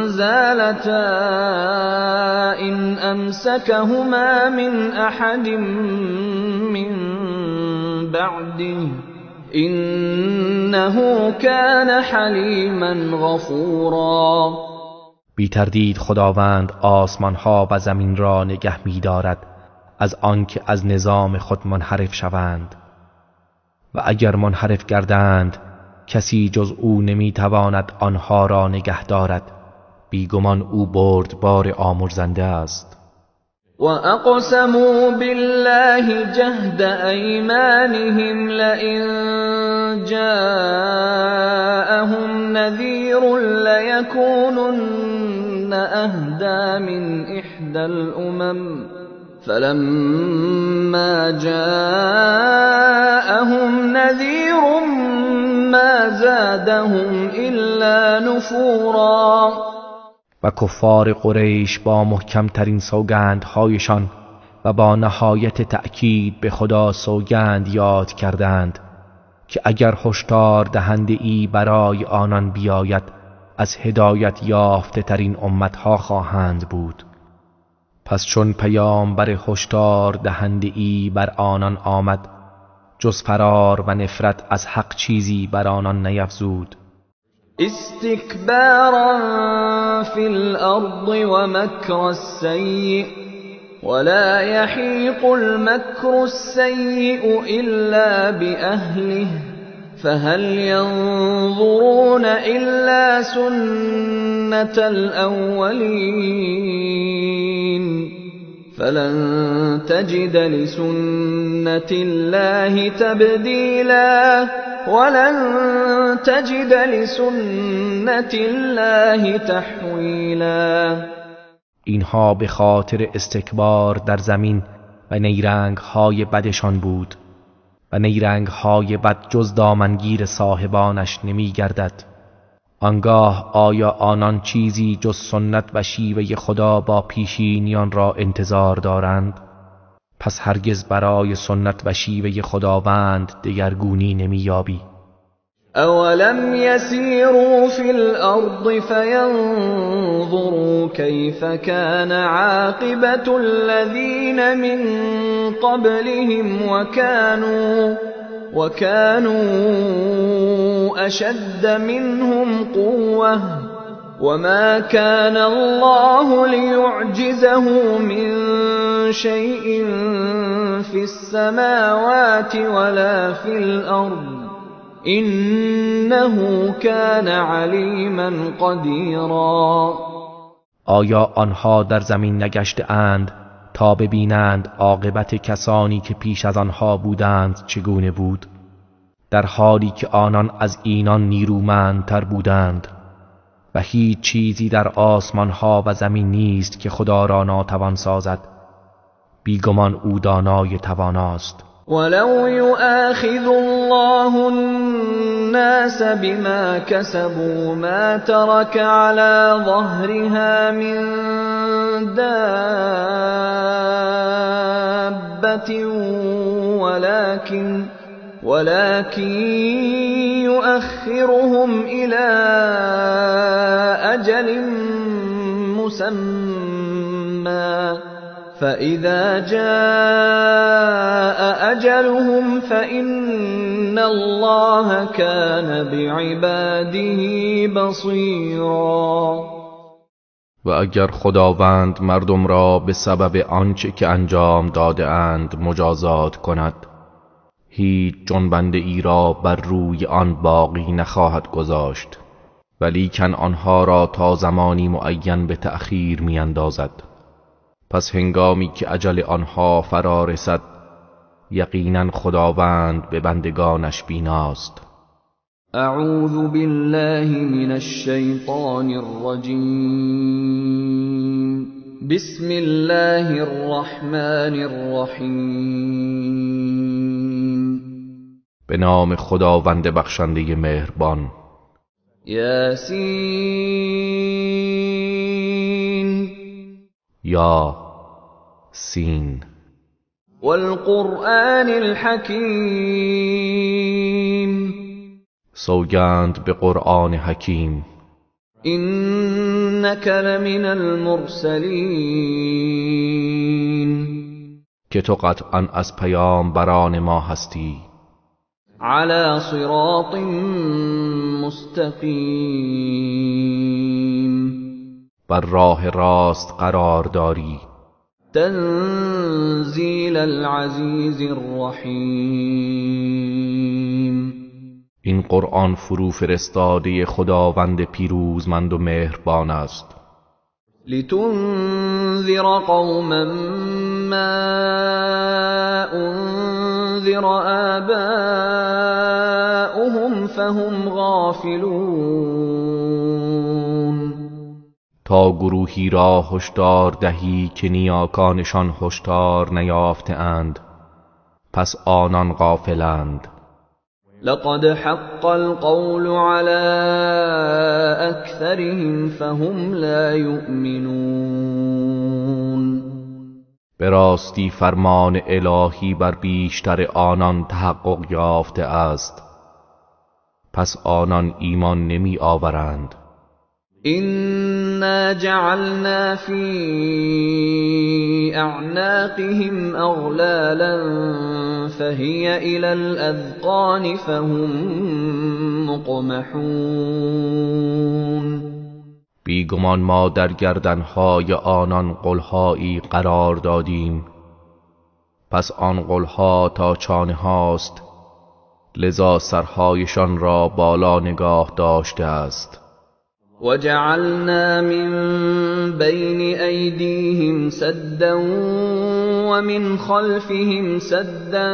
S1: زالتا إن أمسكهما من أحد من بعده إنه كان حلیما غفورا.
S2: بی تردید خداوند آسمانها و زمین را نگه می‌دارد از آنکه از نظام خود منحرف شوند، و اگر منحرف گردند کسی جز او نمیتواند آنها را نگه دارد. بیگمان او بردبار آمرزنده است.
S1: وأقسموا بالله جهد أيمانهم لئن جاءهم نذير ليكونن أهدى من إحدى الأمم فلما جاءهم نذير ما زادهم إلا نفورا.
S2: و کفار قریش با محکمترین سوگندهایشان و با نهایت تأکید به خدا سوگند یاد کردند که اگر هشدار دهنده ای برای آنان بیاید از هدایت یافته ترین امتها خواهند بود. پس چون پیامبر هشدار دهنده ای بر آنان آمد، جز فرار و نفرت از حق چیزی بر آنان نیفزود.
S1: استكبارا في الأرض ومكر السيء ولا يحيق المكر السيء إلا بأهله فهل ينظرون إلا سنة الأولين فلن تجد لسنة الله تبديلا ولن تجد لسنة الله تحویلا.
S2: اینها به خاطر استکبار در زمین و نیرنگ های بدشان بود و نیرنگ های بد جز دامنگیر صاحبانش نمی گردد. آنگاه آیا آنان چیزی جز سنت و شیوه خدا با پیشینیان را انتظار دارند؟ پس هرگز برای سنت و شیوه خداوند دگرگونی نمی‌یابی.
S1: اولم یسیروا فی الارض فینظروا کیف کان عاقبة الذین من قبلهم وكانوا أشد منهم قوة وما كان الله ليعجزه من شيء في السماوات ولا في الأرض إنه كان عليما قديرا.
S2: آیا آنها در زمین نگشته اند تا ببینند عاقبت کسانی که پیش از آنها بودند چگونه بود، در حالی که آنان از اینان نیرومندتر بودند و هیچ چیزی در آسمانها و زمین نیست که خدا را ناتوان سازد. بیگمان او دانای تواناست.
S1: ولو يؤاخذ الله الناس بما كسبوا ما ترك على ظهرها من دابة ولكن يؤخرهم إلى أجل مسمى فإذا جاء أجلهم فإن الله كان بعباده بصيرا.
S2: و اگر خداوند مردم را به سبب آنچه که انجام داده اند مجازات کند، هیچ جنبنده ای را بر روی آن باقی نخواهد گذاشت، ولیکن آنها را تا زمانی معین به تأخیر می‌اندازد. پس هنگامی که اجل آنها فرا رسد، یقینا خداوند به بندگانش بیناست.
S1: اعوذ بالله من الشیطان الرجیم. بسم الله الرحمن الرحیم.
S2: به نام خداوند بخشنده مهربان.
S1: یاسین.
S2: یا سین.
S1: والقرآن الحکیم.
S2: سوگند به قرآن حکیم.
S1: انک لمن المرسلین.
S2: که تو قطعا از پیامبران ما هستی.
S1: علی صراط مستقیم.
S2: بر راه راست قرار داری.
S1: تنزیل العزیز الرحیم.
S2: این قرآن فرو فرستاده خداوند پیروزمند و مهربان است.
S1: لتنذر قوما ما انذر آباؤهم فهم غافلون.
S2: تا گروهی را هشدار دهی که نیاکانشان هشدار نیافته اند، پس آنان غافلند.
S1: لقد حق القول على اکثرهم فهم لا یؤمنون.
S2: به راستی فرمان الهی بر بیشتر آنان تحقق یافته است، پس آنان ایمان نمی آورند.
S1: إنا جعلنا في أعناقهم أغلالا فهي إلى الأذقان فهم مقمحون.
S2: بیگمان ما در گردنهای آنان قلهایی قرار دادیم، پس آن قلها تا چانه هاست، لذا سرهایشان را بالا نگاه داشته است.
S1: وجعلنا من بين أيديهم سدا ومن خلفهم سدا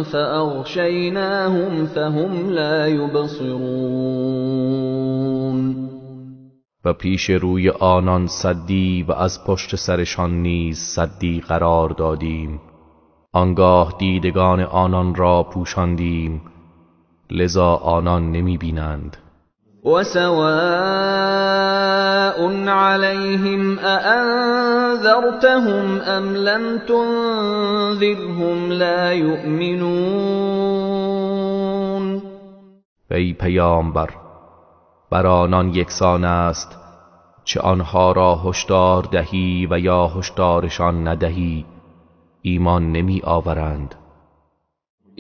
S1: فأغشيناهم فهم لا يبصرون.
S2: و پیش روی آنان سدی و از پشت سرشان نیز سدی قرار دادیم، آنگاه دیدگان آنان را پوشاندیم، لذا آنان نمی بینند.
S1: وسواء عليهم أأنذرتهم أم لم تنذرهم لا يؤمنون.
S2: ای پیامبر، بر آنان یکسان است چه آنها را هشدار دهی و یا هشدارشان ندهی، ایمان نمی آورند.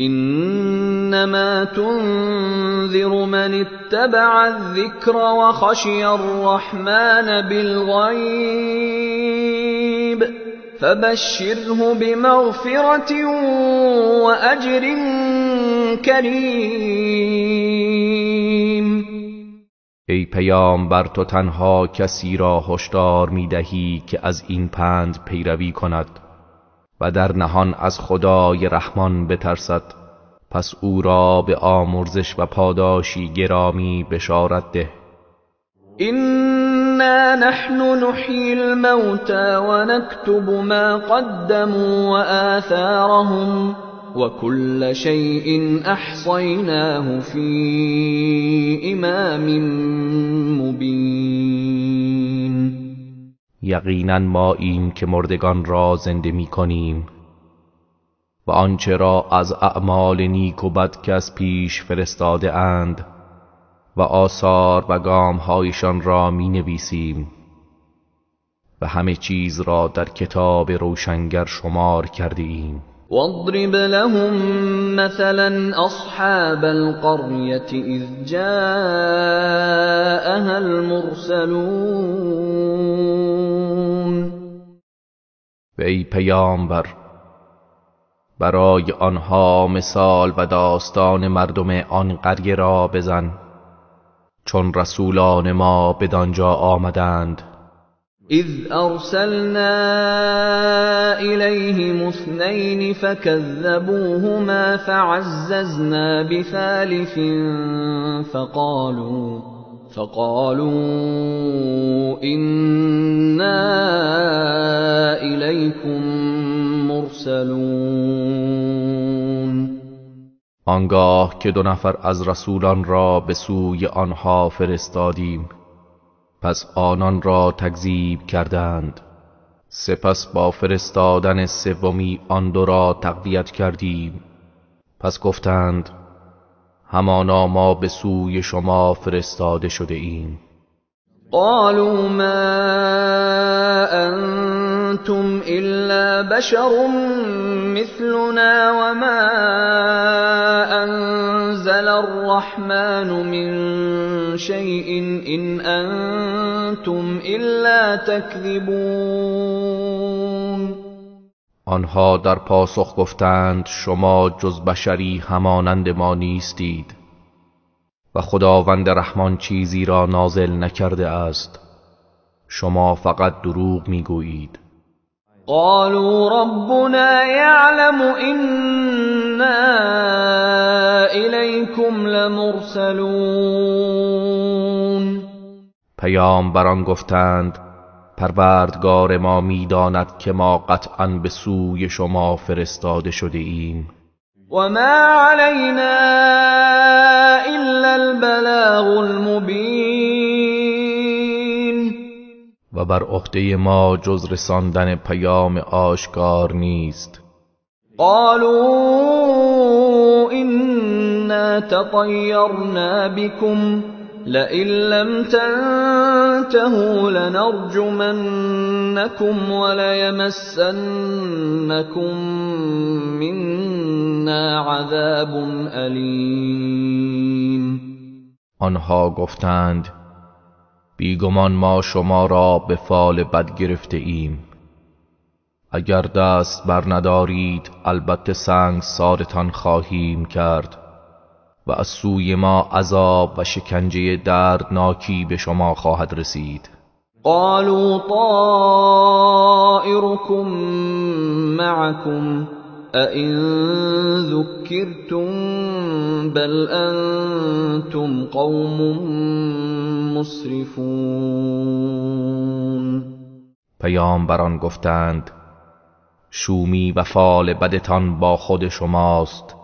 S1: إنما تنذر من اتبع الذكر وخشي الرحمن بالغيب فبشره بمغفرة وأجر كريم.
S2: ای پیامبر، تو تنها کسی را هشدار می‌دهی که از این پند پیروی کند و در نهان از خدای رحمان بترسد، پس او را به آمرزش و پاداشی گرامی بشارت ده.
S1: إنا نحن نحیی الموتى ونكتب ما قدموا وآثارهم وكل شيء احصیناه في امام مبین.
S2: یقینا ما ایم که مردگان را زنده می کنیم و آنچه را از اعمال نیک و بد که از پیش فرستاده اند و آثار و گامهایشان را می نویسیم و همه چیز را در کتاب روشنگر شمار کرده ایم.
S1: واضرب لهم مثلا اصحاب القرية اذ جاءها المرسلون.
S2: و ای پیامبر، برای آنها مثال و داستان مردم آن قریه را بزن چون رسولان ما بدانجا آمدند.
S1: اذ ارسلنا الیهم اثنین فکذبوهما فعززنا بثالث فقالوا انا الیکم مرسلون.
S2: آنگاه که دو نفر از رسولان را به سوی آنها فرستادیم، پس آنان را تکذیب کردند. سپس با فرستادن سومی آن دو را تقویت کردیم. پس گفتند همانا ما به سوی شما فرستاده شده ایم.
S1: قالوا ما انتم الا بشر مثلنا وما انزل الرحمن من شيء ان انتم الا تكذبون.
S2: آنها در پاسخ گفتند شما جز بشری همانند ما نیستید و خداوند رحمان چیزی را نازل نکرده است، شما فقط دروغ میگویید.
S1: قالوا ربنا یعلم انا الیکم لمرسلون.
S2: پیامبران گفتند پروردگار ما میداند که ما قطعاً به سوی شما فرستاده شده ایم.
S1: و ما علینا الا البلاغ المبین.
S2: و بر عهده ما جز رساندن پیام آشکار نیست.
S1: قالوا انا تطیرنا بكم لئن لم تنتهوا لنرجمنكم وليمسنكم منا عذاب ألیم.
S2: آنها گفتند بیگمان ما شما را به فال بد گرفته ایم، اگر دست بر ندارید البته سنگسارتان خواهیم کرد و از سوی ما عذاب و شکنجه دردناکی به شما خواهد رسید.
S1: قالوا طائركم معكم أئن ذكرتم بل أنتم قوم مسرفون.
S2: پیامبران گفتند شومی و فال بدتان با خود شماست،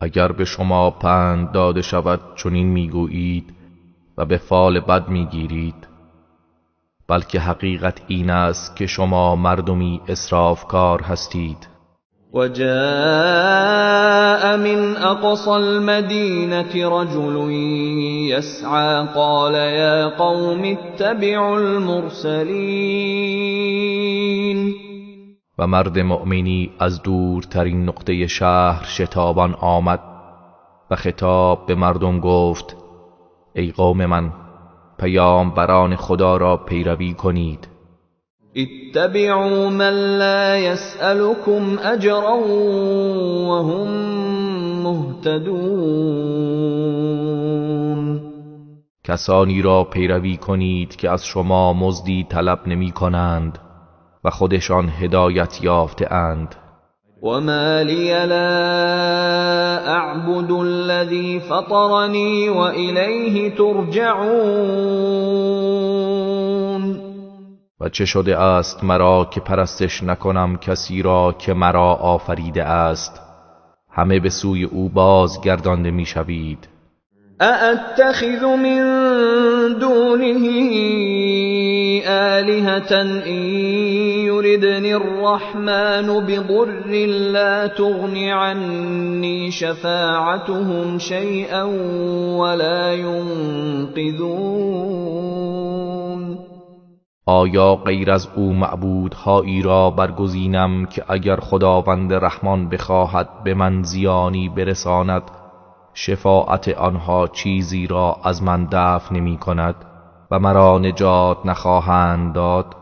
S2: اگر به شما پند داده شود چنین میگویید و به فال بد میگیرید، بلکه حقیقت این است که شما مردمی اسرافکار هستید.
S1: وجاء من اقصى المدینة رجل يسعى قال یا قوم اتبعوا المرسلین.
S2: و مرد مؤمنی از دورترین نقطه شهر شتابان آمد و خطاب به مردم گفت ای قوم من، پیامبران خدا را پیروی کنید.
S1: اتبعوا من لا يسألكم اجرا وهم مهتدون.
S2: کسانی را پیروی کنید که از شما مزدی طلب نمی کنند و خودشان هدایت یافته اند.
S1: و ما لی لا اعبد الذی فطرنی و الیه ترجعون.
S2: و چه شده است مرا که پرستش نکنم کسی را که مرا آفریده است، همه به سوی او بازگردانده میشوید.
S1: أأتخذ من دونه آلهة إن يردني الرحمن بضر لا تغن عني شفاعتهم شيئا ولا ينقذون.
S2: آیا غیر از او معبودهایی را برگزینم که اگر خداوند رحمان بخواهد به من زیانی برساند، شفاعت آنها چیزی را از من دفع نمی کند و مرا نجات نخواهند داد؟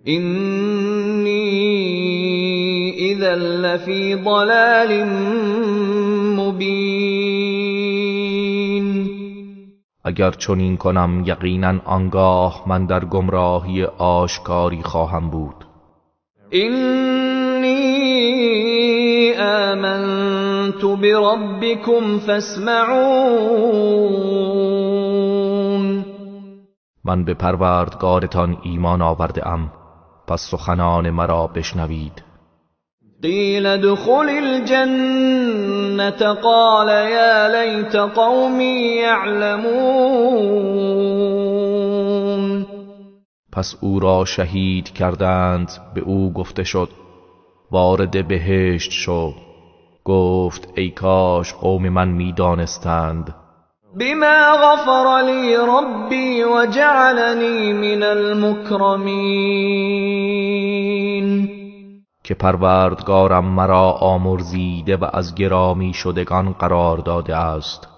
S1: اینی اذا لفی ضلال مبین.
S2: اگر چنین کنم یقینا آنگاه من در گمراهی آشکاری خواهم بود.
S1: اینی آمنت بربکم فاسمعون.
S2: من به پروردگارتان ایمان آورده ام، پس سخنان مرا بشنوید.
S1: قیل ادخل الجنة قال یا لیت قومی یعلمون.
S2: پس او را شهید کردند، به او گفته شد وارد بهشت شو. گفت ای کاش قوم من میدانستند.
S1: بما غفر لی ربی وجعلنی من المکرمین.
S2: که پروردگارم مرا آمرزیده و از گرامی شدگان قرار داده است.